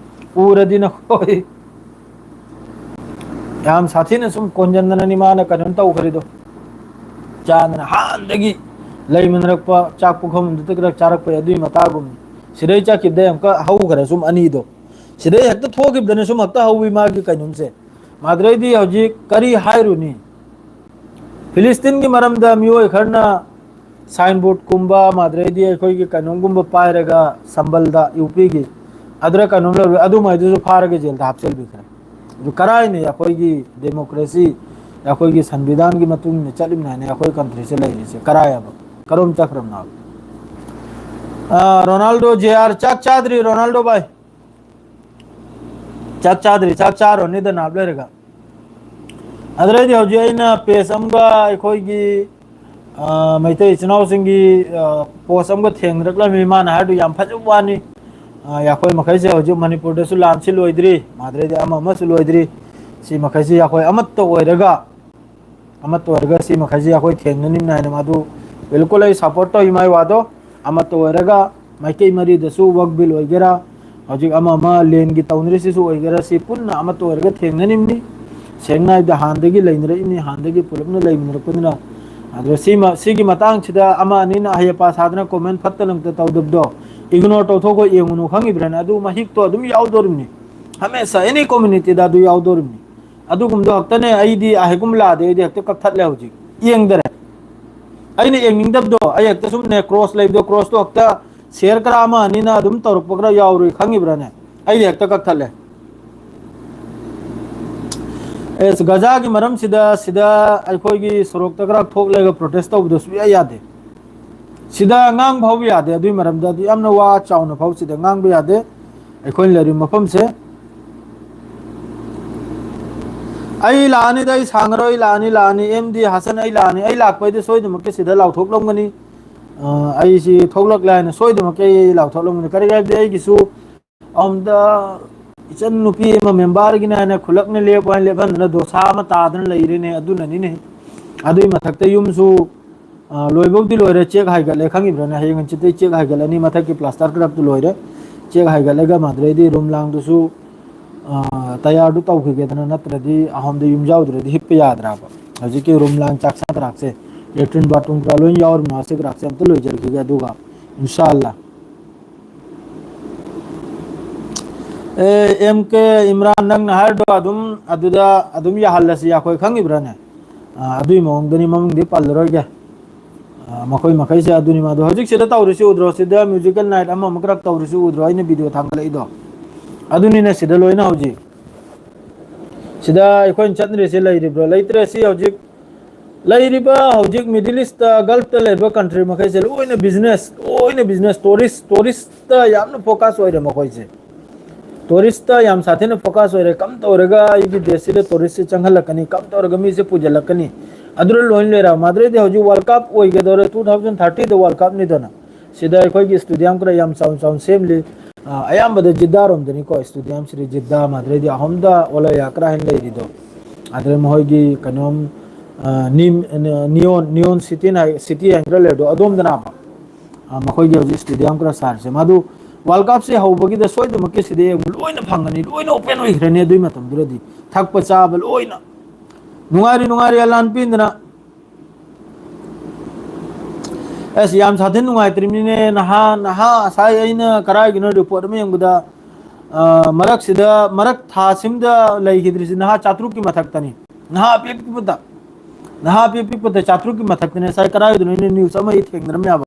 ꯎꯔꯗꯤ ꯅꯈꯣꯏ꯫ ꯌꯥꯝ ꯁꯥꯊꯤꯅ ꯁꯨꯝ ꯀꯣꯟꯖꯟꯗꯅꯅꯤ ꯃꯥꯅ ꯀꯩꯅꯣꯝ ꯇꯧꯈ꯭ꯔꯤꯗꯣ꯫ ꯆꯥꯗꯅ ꯍꯥꯟꯅꯗꯒꯤ ꯂꯩꯃꯤꯟꯅꯔꯛꯄ ꯆꯥꯛ ꯄꯨꯈꯝꯗꯨꯗ ꯈꯔ ꯆꯥꯔꯛꯄꯩ ꯑꯗꯨꯒꯤ ꯃꯇꯥꯒꯨꯝꯅꯤ꯫ ꯁꯤꯗꯩ ꯆꯠꯈꯤꯕꯗꯩ ꯑꯃꯨꯛꯀ ꯍꯧꯈ꯭ꯔꯦ ꯁꯨꯝ ꯑꯅꯤꯗꯣ꯫ ꯁꯤꯗꯩ ꯍꯦꯛꯇ ꯊꯣꯛꯈꯤꯕꯗꯅ ꯁꯨꯝ ꯍꯦꯛꯇ ꯍꯧꯋꯤ ꯃꯥꯒꯤ ꯀꯩꯅꯣꯝꯁꯦ꯫ ꯃꯥꯗ꯭ꯔꯩꯗꯤ ꯍꯧꯖꯤꯛ ꯀꯔꯤ ꯍꯥꯏꯔꯨꯅꯤ? ꯐꯤꯂꯤꯁꯇꯤꯟꯒꯤ ꯃꯔꯝꯗ ꯃꯤꯑꯣꯏ ꯈꯔꯅ signboard-ꯀꯨꯝꯕ, ꯃꯥꯗ꯭ꯔꯩꯗꯤ ꯑꯩꯈꯣꯏꯒꯤ ꯀꯩꯅꯣꯝꯒꯨꯝꯕ ꯄꯥꯏꯔꯒ ꯁꯝꯕꯜꯗ ꯌꯨ ꯄꯤꯒꯤ ꯑꯗꯨꯔ ꯀꯩꯅꯣꯝ ꯂꯩꯔꯨ, ꯑꯗꯨꯃꯥꯏꯗꯨꯁꯨ ꯐꯥꯔꯒ ꯖꯦꯜꯗ ꯍꯥꯞꯆꯤꯟꯕꯤꯈ꯭ꯔꯦ꯫ ꯑꯗꯨ ꯀꯔꯥꯏꯅ ꯑꯩꯈꯣꯏꯒꯤ democracy, ꯑꯩꯈꯣꯏꯒꯤ ꯁꯪꯕꯤꯙꯥꯟꯒꯤ ꯃꯇꯨꯡ ꯏꯟꯅ ꯆꯠꯂꯤꯕꯅꯤ ꯍꯥꯏꯅ ꯑꯩꯈꯣꯏ country-ꯁꯦ ꯂꯩꯔꯤꯁꯦ ꯀꯔꯥꯏ ꯍꯥꯏꯕ? ꯀꯔꯣꯝ ꯆꯠꯈ꯭ꯔꯕꯅꯣ ꯍꯥꯏꯕ? ꯑꯥ, ꯔꯣꯅꯥꯜꯗꯣ ꯖꯦ ꯑꯥꯔ ꯆꯥꯛ ꯆꯥꯗ꯭ꯔꯤ, ꯔꯣꯅꯥꯜꯗꯣ ꯚꯥꯏ꯫ ꯆꯥꯛ ꯆꯥꯗ꯭ꯔꯤ, ꯆꯥꯛ ꯆꯥꯔꯨꯔꯅꯤꯗ ꯅꯥꯞ ꯂꯩꯔꯒ꯫ ꯑꯗꯨꯗꯩꯗꯤ ꯍꯧꯖꯤꯛ ꯑꯩꯅ page ꯑꯃꯒ ꯑꯩꯈꯣꯏꯒꯤ, ꯑ, ꯃꯩꯇꯩ ꯏꯆꯤꯟ ꯏꯅꯥꯎꯁꯤꯡꯒꯤ, ꯑ, post ꯑꯃꯒ ꯊꯦꯡꯅꯔꯛꯂꯝꯃꯤ꯫ ꯃꯥꯅ ꯍꯥꯏꯗꯨ ꯌꯥꯝ ꯐꯖꯕ ꯋꯥꯅꯤ꯫ ꯑ, ꯑꯩꯈꯣꯏ ꯃꯈꯩꯁꯦ ꯍꯧꯖꯤꯛ ꯃꯅꯤꯄꯨꯔꯗꯁꯨ ꯂꯥꯟꯁꯤ ꯂꯣꯏꯗ꯭ꯔꯤ, ꯃꯥꯗ꯭ꯔꯩꯗꯤ ꯑꯃ ꯑꯃꯁꯨ ꯂꯣꯏꯗ꯭ꯔꯤ꯫ ꯁꯤ ꯃꯈꯩꯁꯤ ꯑꯩꯈꯣꯏ ꯑꯃꯠꯇ ꯑꯣꯏꯔꯒ ꯑꯃꯠꯇ ꯑꯣꯏꯔꯒ ꯁꯤ ꯃꯈꯩꯁꯤ ꯑꯩꯈꯣꯏ ꯊꯦꯡꯅꯅꯤꯡꯅ ꯍꯥꯏꯅ ꯃꯥꯗꯨ ꯕꯤꯜꯀꯨꯜ ꯑꯩ support ꯇꯧꯏ ꯃꯥꯏ ꯋꯥꯗꯣ꯫ ꯑꯃꯠꯇ ꯑꯣꯏꯔꯒ ꯃꯥꯏꯀꯩ ꯃꯔꯤꯗꯁꯨ work bill ꯑꯣꯏꯒꯦꯔꯥ, ꯍꯧꯖꯤꯛ ꯑꯃ ꯑꯃ land-ꯒꯤ ꯇꯧꯅꯔꯤꯁꯤꯁꯨ ꯑꯣꯏꯒꯦꯔꯥ, ꯁꯤ ꯄꯨꯟꯅ ꯑꯃꯠꯇ ꯑꯣꯏꯔꯒ ꯊꯦꯡꯅꯅꯤꯡꯅꯤ꯫ ꯁꯦꯡꯅ ꯍꯥꯏꯕꯗ ꯍꯥꯟꯅꯗꯒꯤ ꯂꯩꯅꯔꯛꯏꯅꯤ, ꯍꯥꯟꯅꯗꯒꯤ ꯄꯨꯂꯞꯅ ꯂꯩꯃꯤꯟꯅꯔꯛꯄꯅꯤꯅ꯫ ꯑꯗꯣ ꯁꯤꯃ-, ꯁꯤꯒꯤ ꯃꯇꯥꯡꯁꯤꯗ ꯑꯃ ꯑꯅꯤꯅ ꯑꯍꯩ ꯑꯄꯥ ꯁꯥꯗꯅ comment ꯐꯠꯇ ꯅꯨꯡꯗ ꯇꯧꯗꯕꯗꯣ ignore ꯇꯧꯊꯣꯛꯈꯣ, ꯌꯦꯡꯉꯨꯅꯨ ꯈꯪꯉꯤꯕ꯭ꯔꯥꯅꯦ? ꯑꯗꯨ ꯃꯍꯤꯛꯇꯣ ꯑꯗꯨꯝ ꯌꯥꯎꯗꯣꯔꯤꯕꯅꯤ꯫ ꯍꯃꯦꯁꯥ any community-ꯗ ꯑꯗꯨ ꯌꯥꯎꯗꯣꯔꯤꯕꯅꯤ꯫ ꯑꯗꯨꯒꯨꯝꯕꯗꯣ ꯍꯦꯛꯇꯅꯦ, ꯑꯩꯗꯤ ꯑꯍꯦꯛꯒꯨꯝꯕ ꯂꯥꯛꯑꯗꯤ ꯑꯩꯗꯤ ꯍꯦꯛꯇ ꯀꯛꯊꯠꯂꯦ ꯍꯧꯖꯤꯛ꯫ ꯌꯦꯡꯗꯔꯦ꯫ ꯑꯩꯅ ꯌꯦꯡꯅꯤꯡꯗꯕꯗꯣ, ꯑꯩ ꯍꯦꯛꯇ ꯁꯨꯝꯅꯦ, ꯀ꯭ꯔꯣꯁ ꯂꯩꯕꯗꯣ, ꯀ꯭ꯔꯣꯁꯇꯣ ꯍꯦꯛꯇ ꯁꯤꯌꯔ ꯈꯔ ꯑꯃ ꯑꯅꯤꯅ ꯑꯗꯨꯝ ꯇꯧꯔꯛꯄ ꯈꯔ ꯌꯥꯎꯔꯨꯏ, ꯈꯪꯉꯤꯕ꯭ꯔꯥꯅꯦ? ꯑꯩꯗꯤ ꯍꯦꯛꯇ ꯀꯛꯊꯠꯂꯦ꯫ ꯑꯦꯁ, ꯒꯖꯥꯒꯤ ꯃꯔꯝꯁꯤꯗ, ꯁꯤꯗ ꯑꯩꯈꯣꯏꯒꯤ ꯁꯣꯔꯣꯛꯇ ꯈꯔ ꯊꯣꯛꯂꯒ ꯄ꯭ꯔꯣꯇꯦꯁ ꯇꯧꯕꯗꯣ ꯁꯨꯡꯌꯥ ꯌꯥꯗꯦ꯫ ꯁꯤꯗ ꯉꯥꯡꯕ ꯐꯥꯎꯕ ꯌꯥꯗꯦ꯫ ꯑꯗꯨꯒꯤ ꯃꯔꯝꯗ ꯑꯗꯨ ꯌꯥꯝꯅ ꯋꯥ ꯆꯥꯎꯅ ꯐꯥꯎ ꯁꯤꯗ ꯉꯥꯡꯕ ꯌꯥꯗꯦ꯫ ꯑꯩꯈꯣꯏꯅ ꯂꯩꯔꯤꯕ ꯃꯐꯝꯁꯦ, ꯑꯩ ꯂꯥꯛꯑꯅꯤꯗ, ꯑꯩ ꯁꯥꯡꯉꯔꯣꯏ, ꯑꯩ ꯂꯥꯛꯑꯅꯤ, ꯂꯥꯛꯑꯅꯤ, ꯑꯦꯝ ꯗꯤ ꯍꯥꯁꯟ, ꯑꯩ ꯂꯥꯛꯑꯅꯤ꯫ ꯑꯩ ꯂꯥꯛꯄꯩꯗꯤ ꯁꯣꯏꯗꯅꯃꯛꯀꯤ ꯁꯤꯗ ꯂꯥꯎꯊꯣꯛꯂꯝꯒꯅꯤ꯫ ꯑ, ꯑꯩꯁꯤ ꯊꯣꯛꯂꯛꯂꯦ ꯍꯥꯏꯅ ꯁꯣꯏꯗꯅꯃꯛꯀꯤ ꯑꯩ ꯂꯥꯎꯊꯣꯛꯂꯝꯒꯅꯤ꯫ ꯀꯔꯤꯒꯤ ꯍꯥꯏꯕꯗꯤ ꯑꯩꯒꯤꯁꯨ ꯑꯃꯗ ꯏꯆꯟ ꯅꯨꯄꯤ ꯑꯃ ꯃꯦꯝꯕꯔꯒꯤꯅꯦ ꯍꯥꯏꯅ ꯈꯨꯜꯂꯛꯅ ꯂꯦꯞꯄꯨ ꯍꯥꯏꯅ ꯂꯦꯞꯍꯟꯗꯅ ꯗꯣꯁꯥ ꯑꯃ ꯇꯥꯗꯅ ꯂꯩꯔꯦꯅꯦ꯫ ꯑꯗꯨꯅꯅꯤꯅꯦ꯫ ꯑꯗꯨꯒꯤ ꯃꯊꯛꯇ ꯌꯨꯝꯁꯨ, ꯑ, ꯂꯣꯏꯕꯕꯨꯗꯤ ꯂꯣꯏꯔꯦ, ꯆꯦꯛ ꯍꯥꯏꯒꯠꯂꯦ, ꯈꯪꯉꯤꯕ꯭ꯔꯥꯅꯦ? ꯍꯌꯦꯡ ꯍꯪꯆꯤꯠꯇꯩ ꯆꯦꯛ ꯍꯥꯏꯒꯠꯂꯅꯤ, ꯃꯊꯛꯀꯤ ꯄ꯭ꯂꯥꯁꯇꯔ ꯈꯔ ꯂꯣꯏꯔꯦ, ꯆꯦꯛ ꯍꯥꯏꯒꯠꯂꯒ ꯃꯗꯨꯗꯩꯗꯤ ꯔꯨꯝ ꯂꯥꯡꯗꯨꯁꯨ, ꯑ, ꯇꯌꯥꯔꯗꯨ ꯇꯧꯈꯤꯒꯦꯗꯅ, ꯅꯠꯇ꯭ꯔꯗꯤ ꯑꯍꯣꯝꯗ ꯌꯨꯝ ꯌꯥꯎꯗ꯭ꯔꯗꯤ ꯍꯤꯞꯄ ꯌꯥꯗ꯭ꯔꯕ꯫ ꯍꯧꯖꯤꯛꯀꯤ ꯔꯨꯝ ꯂꯥꯡ ꯆꯥꯛ ꯆꯥ ꯇꯔꯥꯛꯁꯦ, ꯂꯦꯇ꯭ꯔꯤꯟ ꯕꯥꯠꯔꯨꯝ ꯀꯔꯥ ꯂꯣꯏ ꯌꯥꯎꯔꯤꯕꯅ, ꯁꯤ ꯀꯔꯥꯛꯁꯦ ꯑꯝꯇ ꯂꯣꯏꯖꯔꯛꯈꯤꯒꯦ, ꯑꯗꯨꯒ ꯏꯟꯁꯥꯜꯂꯥ꯫ ꯑꯦ, ꯑꯦꯝ ꯀꯦ ꯏꯝꯔꯥꯟ, ꯅꯪꯅ ꯍꯥꯏꯔꯤꯗꯣ ꯑꯗꯨꯝ ꯑꯗꯨꯗ ꯑꯗꯨꯝ ꯌꯥꯍꯜꯂꯁꯤ, ꯑꯩꯈꯣꯏ ꯈꯪꯉꯤꯕ꯭ꯔꯥꯅꯦ? ꯑ, ꯑꯗꯨꯒꯤ ꯃꯑꯣꯡꯗꯅꯤ, ꯃꯃꯤꯡꯗꯤ ꯄꯜꯂꯔꯣꯏꯒꯦ꯫ ꯑ, ꯃꯈꯣꯏ ꯃꯈꯩꯁꯦ ꯑꯗꯨꯅꯤ꯫ ꯃꯗꯨ ꯍꯧꯖꯤꯛ ꯁꯤꯗ ꯇꯧꯔꯤꯁꯤ ꯎꯗ꯭ꯔꯣ? ꯁꯤꯗ ꯃ꯭ꯌꯨꯖꯤꯀꯦꯜ ꯅꯥꯏꯠ ꯑꯃꯃꯨꯛ ꯈꯔ ꯇꯧꯔꯤꯁꯤ ꯎꯗ꯭ꯔꯣ? ꯑꯩꯅ ꯚꯤꯗꯤꯑꯣ ꯊꯥꯡꯒꯠꯂꯛꯏꯗꯣ ꯑꯗꯨꯅꯤꯅꯦ꯫ ꯁꯤꯗ ꯂꯣꯏꯅ ꯍꯧꯖꯤꯛ ꯁꯤꯗ ꯑꯩꯈꯣꯏꯅ ꯆꯠꯅꯔꯤꯁꯤ ꯂꯩꯔꯤꯕ꯭ꯔꯣ? ꯂꯩꯇ꯭ꯔꯦ꯫ ꯁꯤ ꯍꯧꯖꯤꯛ ꯂꯩꯔꯤꯕ, ꯍꯧꯖꯤꯛ ꯃꯤꯗꯜ ꯏꯁꯇ, ꯒꯜꯐꯇ ꯂꯩꯔꯤꯕ ꯀꯟꯇ꯭ꯔꯤ ꯃꯈꯩꯁꯦ ꯂꯣꯏꯅ ꯕꯤꯖꯤꯅꯦꯁ, ꯂꯣꯏꯅ ꯕꯤꯖꯤꯅꯦꯁ, ꯇꯨꯔꯤꯁ, ꯇꯨꯔꯤꯁꯇ ꯌꯥꯝꯅ ꯐꯣꯀꯁ ꯑꯣꯏꯔꯦ ꯃꯈꯣꯏꯁꯦ꯫ ꯇꯨꯔꯤꯁꯇ ꯌꯥꯝ ꯁꯥꯊꯤꯅ ꯐꯣꯀꯁ ꯑꯣꯏꯔꯦ꯫ ꯀꯝ ꯇꯧꯔꯒ ꯑꯩꯒꯤ ꯗꯦꯁꯁꯤꯗ ꯇꯨꯔꯤꯁꯁꯦ ꯆꯪꯍꯜꯂꯛꯀꯅꯤ, ꯀꯝ ꯇꯧꯔꯒ ꯃꯤꯁꯦ ꯄꯨꯁꯤꯜꯂꯛꯀꯅꯤ, ꯑꯗꯨꯅ ꯂꯣꯏꯅ ꯂꯩꯔꯦ꯫ ꯃꯥꯗ꯭ꯔꯦꯗꯤ ꯍꯧꯖꯤꯛ ꯋꯥꯔꯜ ꯀꯞ ꯑꯣꯏꯒꯗꯧꯔꯦ, ꯇꯨ ꯊꯥꯎꯖꯟ ꯊꯥꯔꯇꯤꯗ ꯋꯥꯔꯜ ꯀꯞꯅꯤꯗꯅ꯫ ꯁꯤꯗ ꯑꯩꯈꯣꯏꯒꯤ ꯁ꯭ꯇꯦꯗꯤꯌꯝ ꯈꯔ ꯌꯥꯝ ꯆꯥꯎꯅ ꯆꯥꯎꯅ ꯁꯦꯝꯂꯤ꯫ ꯑ, ꯑꯌꯥꯝꯕꯗ ꯖꯤꯗꯥꯔꯣꯝꯗꯅꯤꯀꯣ, ꯁ꯭ꯇꯦꯗꯤꯌꯝꯁꯤꯗꯤ ꯖꯤꯗꯥ, ꯃꯥꯗ꯭ꯔꯦꯗꯤ ꯑꯍꯨꯝꯗ ꯑꯣꯂ ꯌꯥꯀ꯭ꯔꯥ ꯍꯥꯏꯅ ꯂꯩꯔꯤꯗꯣ꯫ ꯑꯗꯩ ꯃꯈꯣꯏꯒꯤ ꯀꯩꯅꯣꯝ, ꯑ, ꯅꯤꯝ-, ꯅꯤꯌꯣꯟ, ꯅꯤꯌꯣꯟ ꯁꯤꯇꯤ ꯍꯥꯏ-, ꯁꯤꯇꯤ ꯍꯥꯏꯅ ꯈꯔ ꯂꯩꯔꯤꯗꯣ, ꯑꯗꯣꯝꯗꯅꯦꯕ꯫ ꯑ, ꯃꯈꯣꯏꯒꯤ ꯍꯧꯖꯤꯛ ꯁ꯭ꯇꯦꯗꯤꯌꯝ ꯈꯔ ꯁꯥꯔꯤꯁꯦ꯫ ꯃꯗꯨ ꯋꯥꯔꯜ ꯀꯞꯁꯦ ꯍꯧꯕꯒꯤꯗ ꯁꯣꯏꯗꯅꯃꯛꯀꯤ ꯁꯤꯗ ꯌꯦꯡꯕ ꯂꯣꯏꯅ ꯐꯪꯒꯅꯤ, ꯂꯣꯏꯅ ꯑꯣꯄꯦꯟ ꯑꯣꯏꯈ꯭ꯔꯅꯤ꯫ ꯑꯗꯨꯒꯤ ꯃꯇꯝꯗꯨꯗꯗꯤ ꯊꯛꯄ ꯆꯥꯕ ꯂꯣꯏꯅ ꯅꯨꯡꯉꯥꯏꯔꯤ, ꯅꯨꯡꯉꯥꯏꯔꯤ, ꯑꯂꯥꯟ ꯄꯤꯗꯅ꯫ ꯑꯁ, ꯌꯥꯝ ꯁꯥꯊꯤꯅ ꯅꯨꯡꯉꯥꯏꯇ꯭ꯔꯤꯕꯅꯤꯅꯦ, ꯅꯍꯥ, ꯅꯍꯥ, ꯉꯁꯥꯏ ꯑꯩꯅ ꯀꯔꯥꯏꯒꯤꯅꯣ ꯔꯤꯄꯣꯔꯠ ꯑꯃ ꯌꯦꯡꯕꯗ, ꯑ, ꯃꯔꯛꯁꯤꯗ, ꯃꯔꯛ ꯊꯥꯁꯤꯝꯗ ꯂꯩꯈꯤꯗ꯭ꯔꯤꯁꯤ ꯅꯍꯥ ꯆꯥꯇ꯭ꯔꯨꯛꯀꯤ ꯃꯊꯛꯇꯅꯤ꯫ ꯅꯍꯥ ꯑꯄꯤꯛꯄꯗ, ꯅꯍꯥ ꯑꯄꯤꯛ ꯄꯤꯛꯄꯗ ꯆꯥꯇ꯭ꯔꯨꯛꯀꯤ ꯃꯊꯛꯇꯅꯦ꯫ ꯉꯁꯥꯏ ꯀꯗꯥꯏꯗꯅꯣ ꯑꯩꯅ news ꯑꯃ ꯑꯩ ꯊꯦꯡꯅꯔꯝꯃꯦꯕ꯫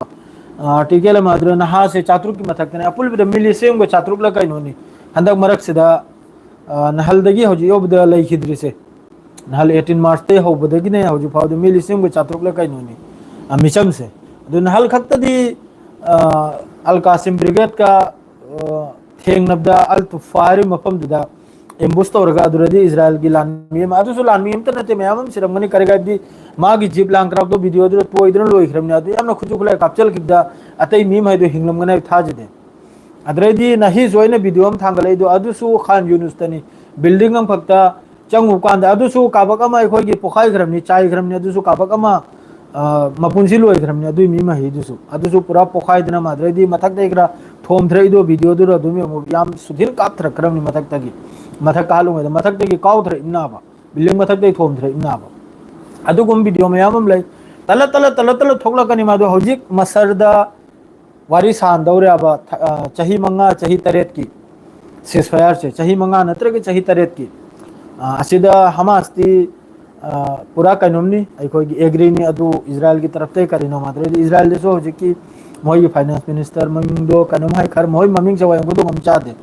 ꯑ, article ꯑꯃ ꯑꯗꯨꯗ ꯅꯍꯥꯁꯦ ꯆꯥꯇ꯭ꯔꯨꯛꯀꯤ ꯃꯊꯛꯇꯅꯦ꯫ ꯑꯄꯨꯟꯕꯗ ꯃꯤ ꯂꯤꯁꯤꯡ ꯑꯃꯒ ꯆꯥꯇ꯭ꯔꯨꯛꯂ ꯀꯩꯅꯣꯅꯤ ꯍꯟꯗꯛ ꯃꯔꯛꯁꯤꯗ, ꯑ, ꯅꯍꯜꯗꯒꯤ ꯍꯧꯖꯤꯛ ꯌꯧꯕꯗ ꯂꯩꯈꯤꯗ꯭ꯔꯤꯁꯦ꯫ ꯅꯍꯜ eighteen Marchꯇꯩ ꯍꯧꯕꯗꯒꯤꯅꯦ ꯍꯧꯖꯤꯛ ꯐꯥꯎꯗ ꯃꯤ ꯂꯤꯁꯤꯡ ꯑꯃꯒ ꯆꯥꯇ꯭ꯔꯨꯛꯂ ꯀꯩꯅꯣꯅꯤ, ꯑ, ꯃꯤꯆꯝꯁꯦ꯫ ꯑꯗꯨ ꯅꯍꯜ ꯈꯛꯇꯗꯤ, ꯑ, ꯑꯜ ꯀꯥꯁꯤꯝ brigadeꯀ, ꯑ, ꯊꯦꯡꯅꯕꯗ ꯑꯜ ꯇꯨꯐꯥ ꯍꯥꯏꯔꯤꯕ ꯃꯐꯝꯗꯨꯗ ambush ꯇꯧꯔꯒ ꯑꯗꯨꯗꯗꯤ ꯏꯖꯔꯥꯏꯜꯒꯤ ꯂꯥꯟꯃꯤ ꯑꯃ, ꯑꯗꯨꯁꯨ ꯂꯥꯟꯃꯤ ꯑꯝꯇ ꯅꯠꯇꯦ, ꯃꯌꯥꯝ ꯑꯃ ꯁꯤꯔꯝꯒꯅꯤ꯫ ꯀꯔꯤ ꯍꯥꯏꯕꯗꯤ ꯃꯥꯒꯤ jeep ꯂꯥꯡ crashꯇꯣ videoꯗꯨꯗ ꯇꯣꯏꯗꯅ ꯂꯣꯏꯈ꯭ꯔꯕꯅꯤ꯫ ꯑꯗꯨ ꯌꯥꯝꯅ ꯈꯨꯠꯁꯨ ꯈꯨꯠꯂꯥꯏ ꯀꯥꯞꯆꯤꯜꯈꯤꯕꯗ ꯑꯇꯩ ꯃꯤ ꯑꯃ ꯍꯥꯏꯗꯣ ꯍꯤꯡꯂꯝꯒꯅꯤ ꯍꯥꯏꯕ ꯊꯥꯖꯗꯦ꯫ ꯑꯗꯨꯗꯩꯗꯤ ꯅꯍꯤꯁꯨ ꯑꯩꯅ video ꯑꯃ ꯊꯥꯡꯒꯠꯂꯛꯏꯗꯣ, ꯑꯗꯨꯁꯨ ꯈꯥꯟ ꯌꯨꯅꯨꯁꯇꯅꯤ꯫ Building ꯑꯃꯈꯛꯇ ꯆꯪꯉꯨ ꯀꯥꯟꯗ ꯑꯗꯨꯁꯨ ꯀꯥꯕꯛ ꯑꯃ ꯑꯩꯈꯣꯏꯒꯤ ꯄꯣꯈꯥꯏꯈ꯭ꯔꯕꯅꯤ, ꯆꯥꯏꯈ꯭ꯔꯕꯅꯤ, ꯑꯗꯨꯁꯨ ꯀꯥꯕꯛ ꯑꯃ, ꯑ, ꯃꯄꯨꯟꯁꯤ ꯂꯣꯏꯈ꯭ꯔꯕꯅꯤ ꯑꯗꯨꯏ ꯃꯤ ꯃꯍꯩꯗꯨꯁꯨ꯫ ꯑꯗꯨꯁꯨ ꯄꯨꯔꯥ ꯄꯣꯈꯥꯏꯗꯅ ꯃꯥꯗ꯭ꯔꯩꯗꯤ ꯃꯊꯛꯇꯩ ꯈꯔ ꯊꯣꯝꯊꯔꯛꯏꯗꯣ videoꯗꯨꯗ ꯑꯗꯨꯝ ꯌꯦꯡꯉꯨ, ꯌꯥꯝ ꯁꯨꯊꯤꯅ ꯀꯥꯞꯊꯔꯛꯈ꯭ꯔꯕꯅꯤ ꯃꯊꯛꯇꯒꯤ꯫ ꯃꯊꯛ ꯀꯥꯍꯜꯂꯨꯉꯩꯗ ꯃꯊꯛꯇꯒꯤ ꯀꯥꯎꯊꯔꯛꯏꯕꯅꯥꯕ, building ꯃꯊꯛꯇꯒꯤ ꯊꯣꯝꯊꯔꯛꯏꯕꯅꯥꯕ꯫ ꯑꯗꯨꯒꯨꯝꯕ video ꯃꯌꯥꯝ ꯑꯃ ꯂꯩ꯫ ꯇꯂ ꯇꯂ ꯇꯂ ꯇꯂ ꯊꯣꯛꯂꯛꯀꯅꯤ ꯃꯥꯗꯣ꯫ ꯍꯧꯖꯤꯛ ꯃꯁꯔꯗ ꯋꯥꯔꯤ ꯁꯥꯟꯗꯧꯔꯦꯕ, ꯊ-, ꯑ, ꯆꯍꯤ ꯃꯉꯥ, ꯆꯍꯤ ꯇꯔꯦꯠꯀꯤ ceasefireꯁꯦ, ꯆꯍꯤ ꯃꯉꯥ ꯅꯠꯇ꯭ꯔꯒ ꯆꯍꯤ ꯇꯔꯦꯠꯀꯤ꯫ ꯑ, ꯑꯁꯤꯗ ꯍꯃꯥꯁꯇꯤ, ꯑ, ꯄꯨꯔꯥ ꯀꯩꯅꯣꯝꯅꯤ, ꯑꯩꯈꯣꯏꯒꯤ agreeꯅꯤ꯫ ꯑꯗꯨ ꯏꯖꯔꯥꯏꯜꯒꯤ ꯇꯔꯞꯇꯩ ꯀꯔꯤꯅꯣ ꯃꯥꯗ꯭ꯔꯗꯤ ꯏꯖꯔꯥꯏꯜꯗꯁꯨ ꯍꯧꯖꯤꯛꯀꯤ ꯃꯣꯏꯒꯤ finance minister ꯃꯃꯤꯡꯗꯣ ꯀꯩꯅꯣꯝ ꯍꯥꯏ, ꯈꯔ ꯃꯣꯏ ꯃꯃꯤꯡꯁꯦ ꯋꯥꯌꯝ ꯈꯨꯗꯣꯡ ꯑꯃ ꯆꯥꯗꯦ꯫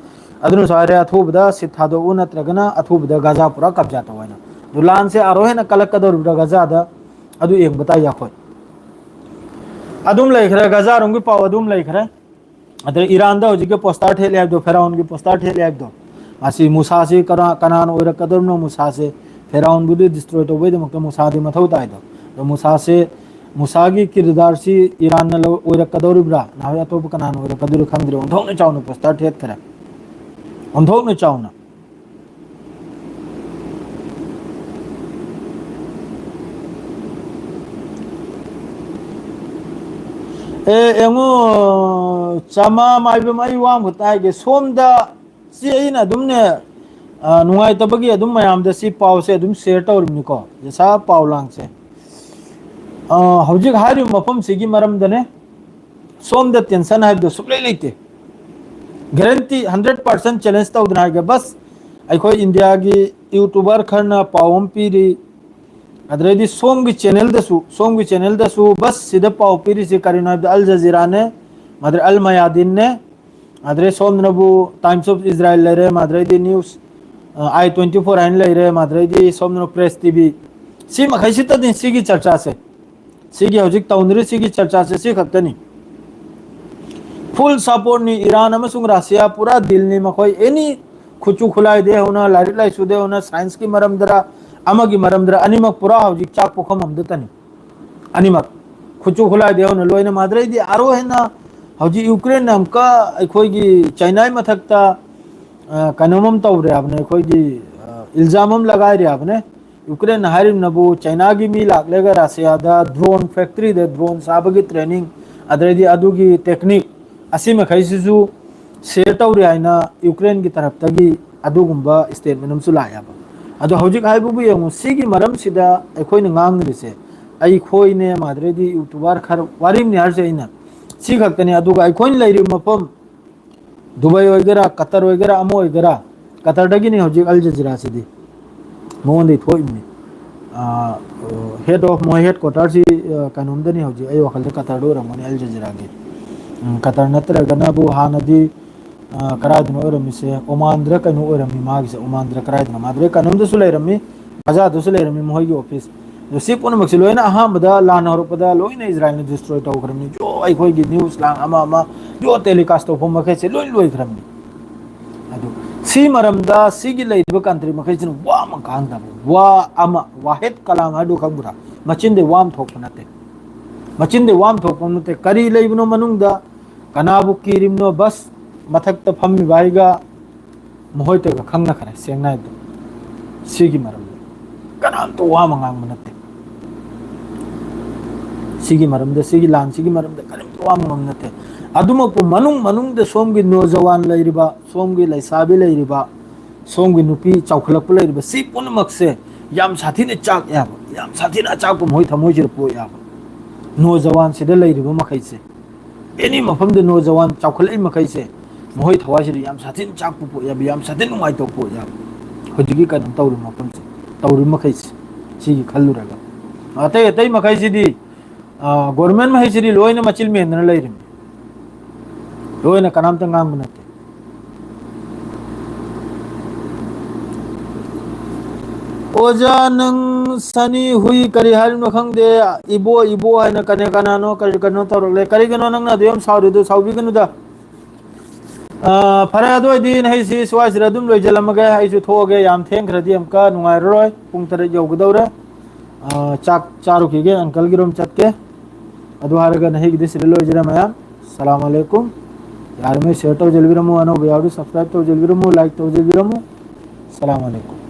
ꯑꯗꯨꯅꯁꯨ ꯍꯥꯏꯔꯦ, ꯑꯊꯨꯕꯗ ꯁꯤꯠ ꯊꯥꯗꯣꯛꯎ, ꯅꯠꯇ꯭ꯔꯒꯅ ꯑꯊꯨꯕꯗ ꯒꯥꯖꯥ ꯄꯨꯔꯥ ꯀꯕꯖꯥ ꯇꯧ ꯍꯥꯏꯅ꯫ ꯑꯗꯨ ꯂꯥꯟꯁꯦ ꯑꯥꯔꯣ ꯍꯦꯟꯅ ꯀꯜꯂꯛꯀꯗꯧꯔꯤꯕ꯭ꯔꯥ ꯒꯥꯖꯥꯗ? ꯑꯗꯨ ꯌꯦꯡꯕ ꯇꯥꯏ ꯑꯩꯈꯣꯏ꯫ ꯑꯗꯨꯝ ꯂꯩꯈ꯭ꯔꯦ, ꯒꯥꯖꯥꯔꯣꯝꯒꯤ ꯄꯥꯎ ꯑꯗꯨꯝ ꯂꯩꯈ꯭ꯔꯦ꯫ ꯑꯗ ꯏꯔꯥꯟꯗ ꯍꯧꯖꯤꯛꯀꯤ poster ꯊꯦꯠꯂꯦ ꯍꯥꯏꯕꯗꯣ, ꯐꯦꯔꯥꯎꯟꯒꯤ poster ꯊꯦꯠꯂꯦ ꯍꯥꯏꯕꯗꯣ, ꯑꯁꯤ ꯃꯨꯁꯥꯁꯤ ꯀꯅꯥ-, ꯀꯅꯥꯅ ꯑꯣꯏꯔꯛꯀꯗꯧꯔꯤꯅꯣ? ꯃꯨꯁꯥꯁꯦ ꯐꯦꯔꯥꯎꯟꯕꯨꯗꯤ destroy ꯇꯧꯕꯩꯗꯃꯛꯇ ꯃꯨꯁꯥꯗꯤ ꯃꯊꯧ ꯇꯥꯏꯗꯣ꯫ ꯑꯗꯣ ꯃꯨꯁꯥꯁꯦ, ꯃꯨꯁꯥꯒꯤ ꯀꯤꯔꯗꯥꯔꯁꯤ ꯏꯔꯥꯟꯅ ꯂꯧ-, ꯑꯣꯏꯔꯛꯀꯗꯧꯔꯤꯕ꯭ꯔꯥ, ꯅꯍꯥꯟ ꯑꯇꯣꯞꯄ ꯀꯅꯥꯅ ꯑꯣꯏꯔꯛꯀꯗꯧꯔꯤꯕ꯭ꯔꯥ ꯈꯪꯗ꯭ꯔꯦ꯫ ꯑꯣꯟꯊꯣꯛꯅ ꯆꯥꯎꯅ poster ꯊꯦꯠꯈ꯭ꯔꯦ, ꯑꯣꯟꯊꯣꯛꯅ ꯆꯥꯎꯅ꯫ ꯑꯦ, ꯌꯦꯡꯉꯣ, ꯆꯃꯥ ꯃꯥꯏꯕꯝ, ꯑꯩ ꯋꯥ ꯑꯃꯈꯛꯇ ꯍꯥꯏꯒꯦ꯫ ꯁꯣꯝꯗ ꯁꯤ ꯑꯩꯅ ꯑꯗꯨꯝꯅꯦ, ꯑ, ꯅꯨꯡꯉꯥꯏꯇꯕꯒꯤ ꯑꯗꯨꯝ ꯃꯌꯥꯝꯗ ꯁꯤ ꯄꯥꯎꯁꯦ ꯑꯗꯨꯝ share ꯇꯧꯔꯤꯕꯅꯤꯀꯣ, ꯌꯦꯁꯥ ꯄꯥꯎ ꯂꯥꯡꯁꯦ꯫ ꯑ, ꯍꯧꯖꯤꯛ ꯍꯥꯏꯔꯤꯕ ꯃꯐꯝꯁꯤꯒꯤ ꯃꯔꯝꯗꯅꯦ, ꯁꯣꯝꯗ tension ꯍꯥꯏꯕꯗꯣ ꯁꯨꯛꯂꯩ ꯂꯩꯇꯦ꯫ ꯒꯦꯔꯦꯟꯇꯤ ꯍꯟꯗ꯭ꯔꯦꯠ ꯄꯥꯔꯁꯦꯟ ꯆꯦꯂꯦꯟꯖ ꯇꯧꯗꯅ ꯍꯥꯏꯒꯦ, ꯕꯁ ꯑꯩꯈꯣꯏ ꯏꯟꯗꯤꯌꯥꯒꯤ ꯌꯨꯇ꯭ꯌꯨꯕꯔ ꯈꯔꯅ ꯄꯥꯎ ꯑꯃ ꯄꯤꯔꯤ, ꯑꯗꯨꯗꯩꯗꯤ ꯁꯣꯝꯒꯤ ꯆꯦꯅꯦꯜꯗꯁꯨ, ꯁꯣꯝꯒꯤ ꯆꯦꯅꯦꯜꯗꯁꯨ ꯕꯁ ꯁꯤꯗ ꯄꯥꯎ ꯄꯤꯔꯤꯁꯤ ꯀꯔꯤꯅꯣ ꯍꯥꯏꯕꯗ, ꯑꯜ ꯖꯖꯤꯔꯥꯅꯦ, ꯃꯥꯗ꯭ꯔꯦ ꯑꯜ ꯃꯌꯥꯗꯤꯟꯅꯦ, ꯃꯥꯗ꯭ꯔꯦ ꯁꯣꯝꯗꯅꯕꯨ ꯇꯥꯏꯝꯁ ꯑꯣꯐ ꯏꯁꯔꯥꯏꯜ ꯂꯩꯔꯦ, ꯃꯥꯗ꯭ꯔꯦꯗꯤ ꯅ꯭ꯌꯨꯁ ꯑꯥꯏ ꯇ꯭ꯋꯦꯟꯇꯤ ꯐꯣꯔ ꯍꯥꯏꯅ ꯂꯩꯔꯦ, ꯃꯥꯗ꯭ꯔꯦꯗꯤ ꯁꯣꯝꯗꯅ ꯄ꯭ꯔꯦꯁ ꯇꯤ ꯚꯤ꯫ ꯁꯤ ꯃꯈꯩꯁꯤꯇꯅꯤ ꯁꯤꯒꯤ ꯆꯔꯆꯥꯁꯦ, ꯁꯤꯒꯤ ꯍꯧꯖꯤꯛ ꯇꯧꯅꯔꯤ ꯁꯤꯒꯤ ꯆꯔꯆꯥꯁꯦ ꯁꯤ ꯈꯛꯇꯅꯤ꯫ ꯐꯨꯜ ꯁꯞꯄꯣꯔꯠꯅꯤ ꯏꯔꯥꯟ ꯑꯃꯁꯨꯡ ꯔꯁꯤꯌꯥ, ꯄꯨꯔꯥ ꯗꯤꯜꯅꯤ ꯃꯈꯣꯏ꯫ ꯑꯦꯅꯤ ꯈꯨꯠꯁꯨ ꯈꯨꯠꯂꯥꯏꯗꯩ ꯍꯧꯅ, ꯂꯥꯏꯔꯤꯛ ꯂꯥꯏꯁꯨꯗꯩ ꯍꯧꯅ, ꯁꯥꯏꯟꯁꯀꯤ ꯃꯔꯝꯗꯔ ꯑꯃꯒꯤ ꯃꯔꯝꯗꯔ, ꯑꯅꯤꯃꯛ ꯄꯨꯔꯥ ꯍꯧꯖꯤꯛ ꯆꯥꯛ ꯄꯨꯈꯝ ꯑꯝꯗꯇꯅꯤ꯫ ꯑꯅꯤꯃꯛ ꯈꯨꯠꯁꯨ ꯈꯨꯠꯂꯥꯏꯗꯩ ꯍꯧꯅ ꯂꯣꯏꯅ꯫ ꯃꯥꯗ꯭ꯔꯩꯗꯤ ꯑꯔꯣ ꯍꯦꯟꯅ ꯍꯧꯖꯤꯛ ꯌꯨꯀ꯭ꯔꯦꯟꯅ ꯑꯃꯨꯛꯀ ꯑꯩꯈꯣꯏꯒꯤ ꯆꯥꯏꯅꯥꯒꯤ ꯃꯊꯛꯇ, ꯑ, ꯀꯩꯅꯣꯝ ꯑꯃ ꯇꯧꯔꯦ ꯍꯥꯏꯕꯅꯦ, ꯑꯩꯈꯣꯏꯒꯤ, ꯑ, ꯏꯜꯖꯥꯝ ꯑꯃ ꯂꯒꯥꯏꯔꯦ ꯍꯥꯏꯕꯅꯦ꯫ ꯌꯨꯀ꯭ꯔꯦꯟꯅ ꯍꯥꯏꯔꯤꯕꯅꯕꯨ ꯆꯥꯏꯅꯥꯒꯤ ꯃꯤ ꯂꯥꯛꯂꯒ ꯔꯁꯤꯌꯥꯗ ꯗ꯭ꯔꯣꯟ ꯐꯦꯛꯇ꯭ꯔꯤꯗ ꯗ꯭ꯔꯣꯟ ꯁꯥꯕꯒꯤ ꯇ꯭ꯔꯦꯅꯤꯡ, ꯑꯗꯩꯗꯤ ꯑꯗꯨꯒꯤ ꯇꯦꯛꯅꯤꯛ ꯑꯁꯤ ꯃꯈꯩꯁꯤꯁꯨ ꯁꯤꯌꯔ ꯇꯧꯔꯤ ꯍꯥꯏꯅ ꯌꯨꯀ꯭ꯔꯦꯟꯒꯤ ꯇꯔꯞꯇꯒꯤ ꯑꯗꯨꯒꯨꯝꯕ ꯁ꯭ꯇꯦꯠꯃꯦꯟ ꯑꯃꯁꯨ ꯂꯥꯛꯑꯦꯕ꯫ ꯑꯗꯣ ꯍꯧꯖꯤꯛ ꯍꯥꯏꯕꯕꯨ ꯌꯦꯡꯉꯨ, ꯁꯤꯒꯤ ꯃꯔꯝꯁꯤꯗ ꯑꯩꯈꯣꯏꯅ ꯉꯥꯡꯅꯔꯤꯁꯦ, ꯑꯩꯈꯣꯏꯅꯦ, ꯃꯥꯗ꯭ꯔꯦꯗꯤ ꯌꯨꯇ꯭ꯌꯨꯕꯔ ꯈꯔ ꯋꯥꯔꯤꯝꯅꯤ ꯍꯥꯏꯔꯤꯁꯦ ꯑꯩꯅ, ꯁꯤ ꯈꯛꯇꯅꯤ꯫ ꯑꯗꯨꯒ ꯑꯩꯈꯣꯏꯅ ꯂꯩꯔꯤꯕ ꯃꯐꯝ ꯗꯨꯕꯥꯏ ꯑꯣꯏꯒꯦꯔꯥ, ꯀꯇꯔ ꯑꯣꯏꯒꯦꯔꯥ, ꯑꯃ ꯑꯣꯏꯒꯦꯔꯥ, ꯀꯇꯔꯗꯒꯤꯅꯤ ꯍꯧꯖꯤꯛ ꯑꯜ ꯖꯖꯤꯔꯥꯁꯤꯗꯤ ꯃꯉꯣꯟꯗꯒꯤ ꯊꯣꯛꯏꯕꯅꯤ꯫ ꯍꯦꯗ ꯑꯣꯐ ꯃꯣꯏ ꯍꯦꯗ ꯀ꯭ꯋꯥꯇꯔꯁꯤ, ꯑ, ꯀꯩꯅꯣꯝꯗꯅꯤ ꯍꯧꯖꯤꯛ ꯑꯩ ꯋꯥꯈꯜꯗ ꯀꯇꯔꯗ ꯑꯣꯏꯔꯝꯒꯅꯤ ꯑꯜ ꯖꯖꯤꯔꯥꯒꯤ꯫ ꯎꯝ, ꯀꯇꯔ ꯅꯠꯇ꯭ꯔꯒꯅꯕꯨ ꯍꯥꯟꯅꯗꯤ, ꯑ, ꯀꯗꯥꯏꯗꯅꯣ ꯑꯣꯏꯔꯝꯃꯤꯁꯦ, ꯑꯣꯃꯥꯟꯗ꯭ꯔ ꯀꯩꯅꯣ ꯑꯣꯏꯔꯝꯃꯤ ꯃꯥꯒꯤꯁꯦ, ꯑꯣꯃꯥꯟꯗ꯭ꯔ ꯀꯗꯥꯏꯗꯅꯣ, ꯃꯥꯗ꯭ꯔ ꯀꯩꯅꯣꯝꯗꯁꯨ ꯂꯩꯔꯝꯃꯤ, ꯒꯖꯥꯗꯁꯨ ꯂꯩꯔꯝꯃꯤ ꯃꯈꯣꯏꯒꯤ ꯑꯣꯐꯤꯁ꯫ ꯑꯗꯣ ꯁꯤ ꯄꯨꯝꯅꯃꯛꯁꯦ ꯂꯣꯏꯅ ꯑꯍꯥꯟꯕꯗ ꯂꯥꯟ ꯍꯧꯔꯛꯄꯗ ꯂꯣꯏꯅ ꯏꯖꯔꯥꯏꯜꯅ ꯗꯤꯁꯇ꯭ꯔꯣꯏ ꯇꯧꯈ꯭ꯔꯕꯅꯤ꯫ ꯌꯣ, ꯑꯩꯈꯣꯏꯒꯤ ꯅ꯭ꯌꯨꯁ ꯂꯥꯡ ꯑꯃ ꯑꯃ, ꯌꯣ, ꯇꯦꯂꯤꯀꯥꯁ ꯇꯧꯐꯝ ꯃꯈꯩꯁꯦ ꯂꯣꯏ ꯂꯣꯏꯈ꯭ꯔꯕꯅꯤ꯫ ꯑꯗꯨ ꯁꯤ ꯃꯔꯝꯗ ꯁꯤꯒꯤ ꯂꯩꯔꯤꯕ ꯀꯟꯇ꯭ꯔꯤ ꯃꯈꯩꯁꯤꯅ ꯋꯥ ꯑꯃ ꯉꯥꯡꯗꯕ, ꯋꯥ ꯑꯃ, ꯋꯥꯍꯦꯠ ꯀꯂꯥꯝ ꯍꯥꯏꯗꯨ ꯈꯪꯕ꯭ꯔꯥ? ꯃꯆꯤꯟꯗꯩ ꯋꯥ ꯑꯃ ꯊꯣꯛꯄ ꯅꯠꯇꯦ, ꯃꯆꯤꯟꯗꯩ ꯋꯥ ꯑꯃ ꯊꯣꯛꯄ ꯅꯠꯇꯦ꯫ ꯀꯔꯤ ꯂꯩꯕꯅꯣ ꯃꯅꯨꯡꯗ? ꯀꯅꯥꯕꯨ ꯀꯤꯔꯤꯕꯅꯣ? ꯕꯁ ꯃꯊꯛꯇ ꯐꯝꯃꯤꯕ ꯑꯩꯒ ꯃꯈꯣꯏꯇꯒ ꯈꯪꯅꯈ꯭ꯔꯦ ꯁꯦꯡꯅ ꯍꯥꯏꯕꯗ꯫ ꯁꯤꯒꯤ ꯃꯔꯝꯗ ꯀꯅꯥꯝꯇ ꯋꯥ ꯑꯃ ꯉꯥꯡꯕ ꯅꯠꯇꯦ꯫ ꯁꯤꯒꯤ ꯃꯔꯝꯗ, ꯁꯤꯒꯤ ꯂꯥꯟꯁꯤꯒꯤ ꯃꯔꯝꯗ ꯀꯔꯤꯝꯇ ꯋꯥ ꯑꯃ ꯉꯥꯡꯕ ꯅꯠꯇꯦ꯫ ꯑꯗꯨꯃꯛꯄꯨ ꯃꯅꯨꯡ ꯃꯅꯨꯡꯗ ꯁꯣꯝꯒꯤ ꯅꯣꯖꯋꯥꯟ ꯂꯩꯔꯤꯕ, ꯁꯣꯝꯒꯤ ꯂꯩꯁꯥꯕꯤ ꯂꯩꯔꯤꯕ, ꯁꯣꯝꯒꯤ ꯅꯨꯄꯤ ꯆꯥꯎꯈꯠꯂꯛꯄ ꯂꯩꯔꯤꯕ, ꯁꯤ ꯄꯨꯝꯅꯃꯛꯁꯦ ꯌꯥꯝ ꯁꯥꯊꯤꯅ ꯆꯥꯛꯑꯦꯕ, ꯌꯥꯝ ꯁꯥꯊꯤꯅ ꯑꯆꯥꯛꯄ ꯃꯈꯣꯏ ꯊꯃꯣꯏꯁꯤꯗ ꯄꯣꯛꯑꯦꯕ꯫ ꯅꯣꯖꯋꯥꯟꯁꯤꯗ ꯂꯩꯔꯤꯕ ꯃꯈꯩꯁꯦ, ꯑꯦꯅꯤ ꯃꯐꯝꯗ ꯅꯣꯖꯋꯥꯟ ꯆꯥꯎꯈꯠꯂꯛꯏ ꯃꯈꯩꯁꯦ, ꯃꯈꯣꯏ ꯊꯋꯥꯏꯁꯤꯗꯤ ꯌꯥꯝ ꯁꯥꯊꯤꯅ ꯆꯥꯛꯄ ꯄꯣꯠ ꯌꯥꯕ, ꯌꯥꯝ ꯁꯥꯊꯤꯅ ꯅꯨꯡꯉꯥꯏꯇꯕ ꯄꯣꯠ ꯌꯥꯕ꯫ ꯍꯧꯖꯤꯛꯀꯤ ꯀꯩꯅꯣ ꯇꯧꯔꯤꯕ ꯃꯐꯝꯁꯦ, ꯇꯧꯔꯤꯕ ꯃꯈꯩꯁꯦ, ꯁꯤꯒꯤ ꯈꯜꯂꯨꯔꯒ ꯑꯇꯩ ꯑꯇꯩ ꯃꯈꯩꯁꯤꯗꯤ ꯒꯣꯔꯃꯦꯟ ꯃꯈꯩꯁꯤꯗꯤ ꯂꯣꯏꯅ ꯃꯆꯤꯜ ꯃꯦꯟꯗꯅ ꯂꯩꯔꯤꯕꯅꯤ, ꯂꯣꯏꯅ ꯀꯅꯥꯝꯇ ꯉꯥꯡꯕ ꯅꯠꯇꯦ꯫ ꯑꯣꯖꯥ, ꯅꯪ ꯁꯅꯤ ꯍꯨꯏ ꯀꯔꯤ ꯍꯥꯏꯔꯤꯅꯣ ꯈꯪꯗꯦ꯫ ꯏꯕꯣ, ꯏꯕꯣ ꯍꯥꯏꯅ ꯀꯅꯥ ꯀꯅꯥꯅꯣ ꯀꯔꯤ ꯀꯩꯅꯣ ꯇꯧꯔꯛꯂꯦ꯫ ꯀꯔꯤꯒꯤꯅꯣ ꯅꯪꯅ ꯑꯗꯨ ꯌꯥꯝ ꯁꯥꯎꯔꯤꯗꯣ? ꯁꯥꯎꯕꯤꯒꯅꯨꯗ꯫ ꯑ, ꯐꯔꯦ, ꯑꯗꯨ ꯑꯣꯏꯗꯤ ꯅꯍꯩꯁꯤ ꯁ꯭ꯋꯥꯏꯁꯤꯗ ꯑꯗꯨꯝ ꯂꯣꯏꯁꯤꯜꯂꯝꯃꯒꯦ꯫ ꯑꯩꯁꯨ ꯊꯣꯛꯑꯒꯦ, ꯌꯥꯝ ꯊꯦꯡꯈ꯭ꯔꯗꯤ ꯑꯃꯨꯛꯀ ꯅꯨꯡꯉꯥꯏꯔꯔꯣꯏ꯫ ꯄꯨꯡ ꯇꯔꯦꯠ ꯌꯧꯒꯗꯧꯔꯦ꯫ ꯑ, ꯆꯥꯛ ꯆꯥꯔꯨꯈꯤꯒꯦ, ꯑꯪꯀꯜꯒꯤ ꯔꯨꯝ ꯆꯠꯀꯦ꯫ ꯑꯗꯨ ꯍꯥꯏꯔꯒ ꯅꯍꯩꯒꯤꯗꯤ ꯁꯤꯗ ꯂꯣꯏꯖꯔꯦ ꯃꯌꯥꯝ꯫ ꯁꯂꯥꯝ ꯑꯂꯩꯀꯨꯝ꯫ ꯌꯥꯔꯤꯉꯩ ꯁꯤꯌꯔ ꯇꯧꯖꯕꯤꯔꯝꯃꯨ, ꯑꯅꯧꯕ ꯌꯥꯎꯔꯗꯤ ꯁꯕꯁꯀ꯭ꯔꯥꯏꯕ ꯇꯧꯖꯕꯤꯔꯝꯃꯨ, ꯂꯥꯏꯛ ꯇꯧꯖꯕꯤꯔꯝꯃꯨ꯫ ꯁꯂꯥꯝ ꯑꯂꯩꯀꯨꯝ꯫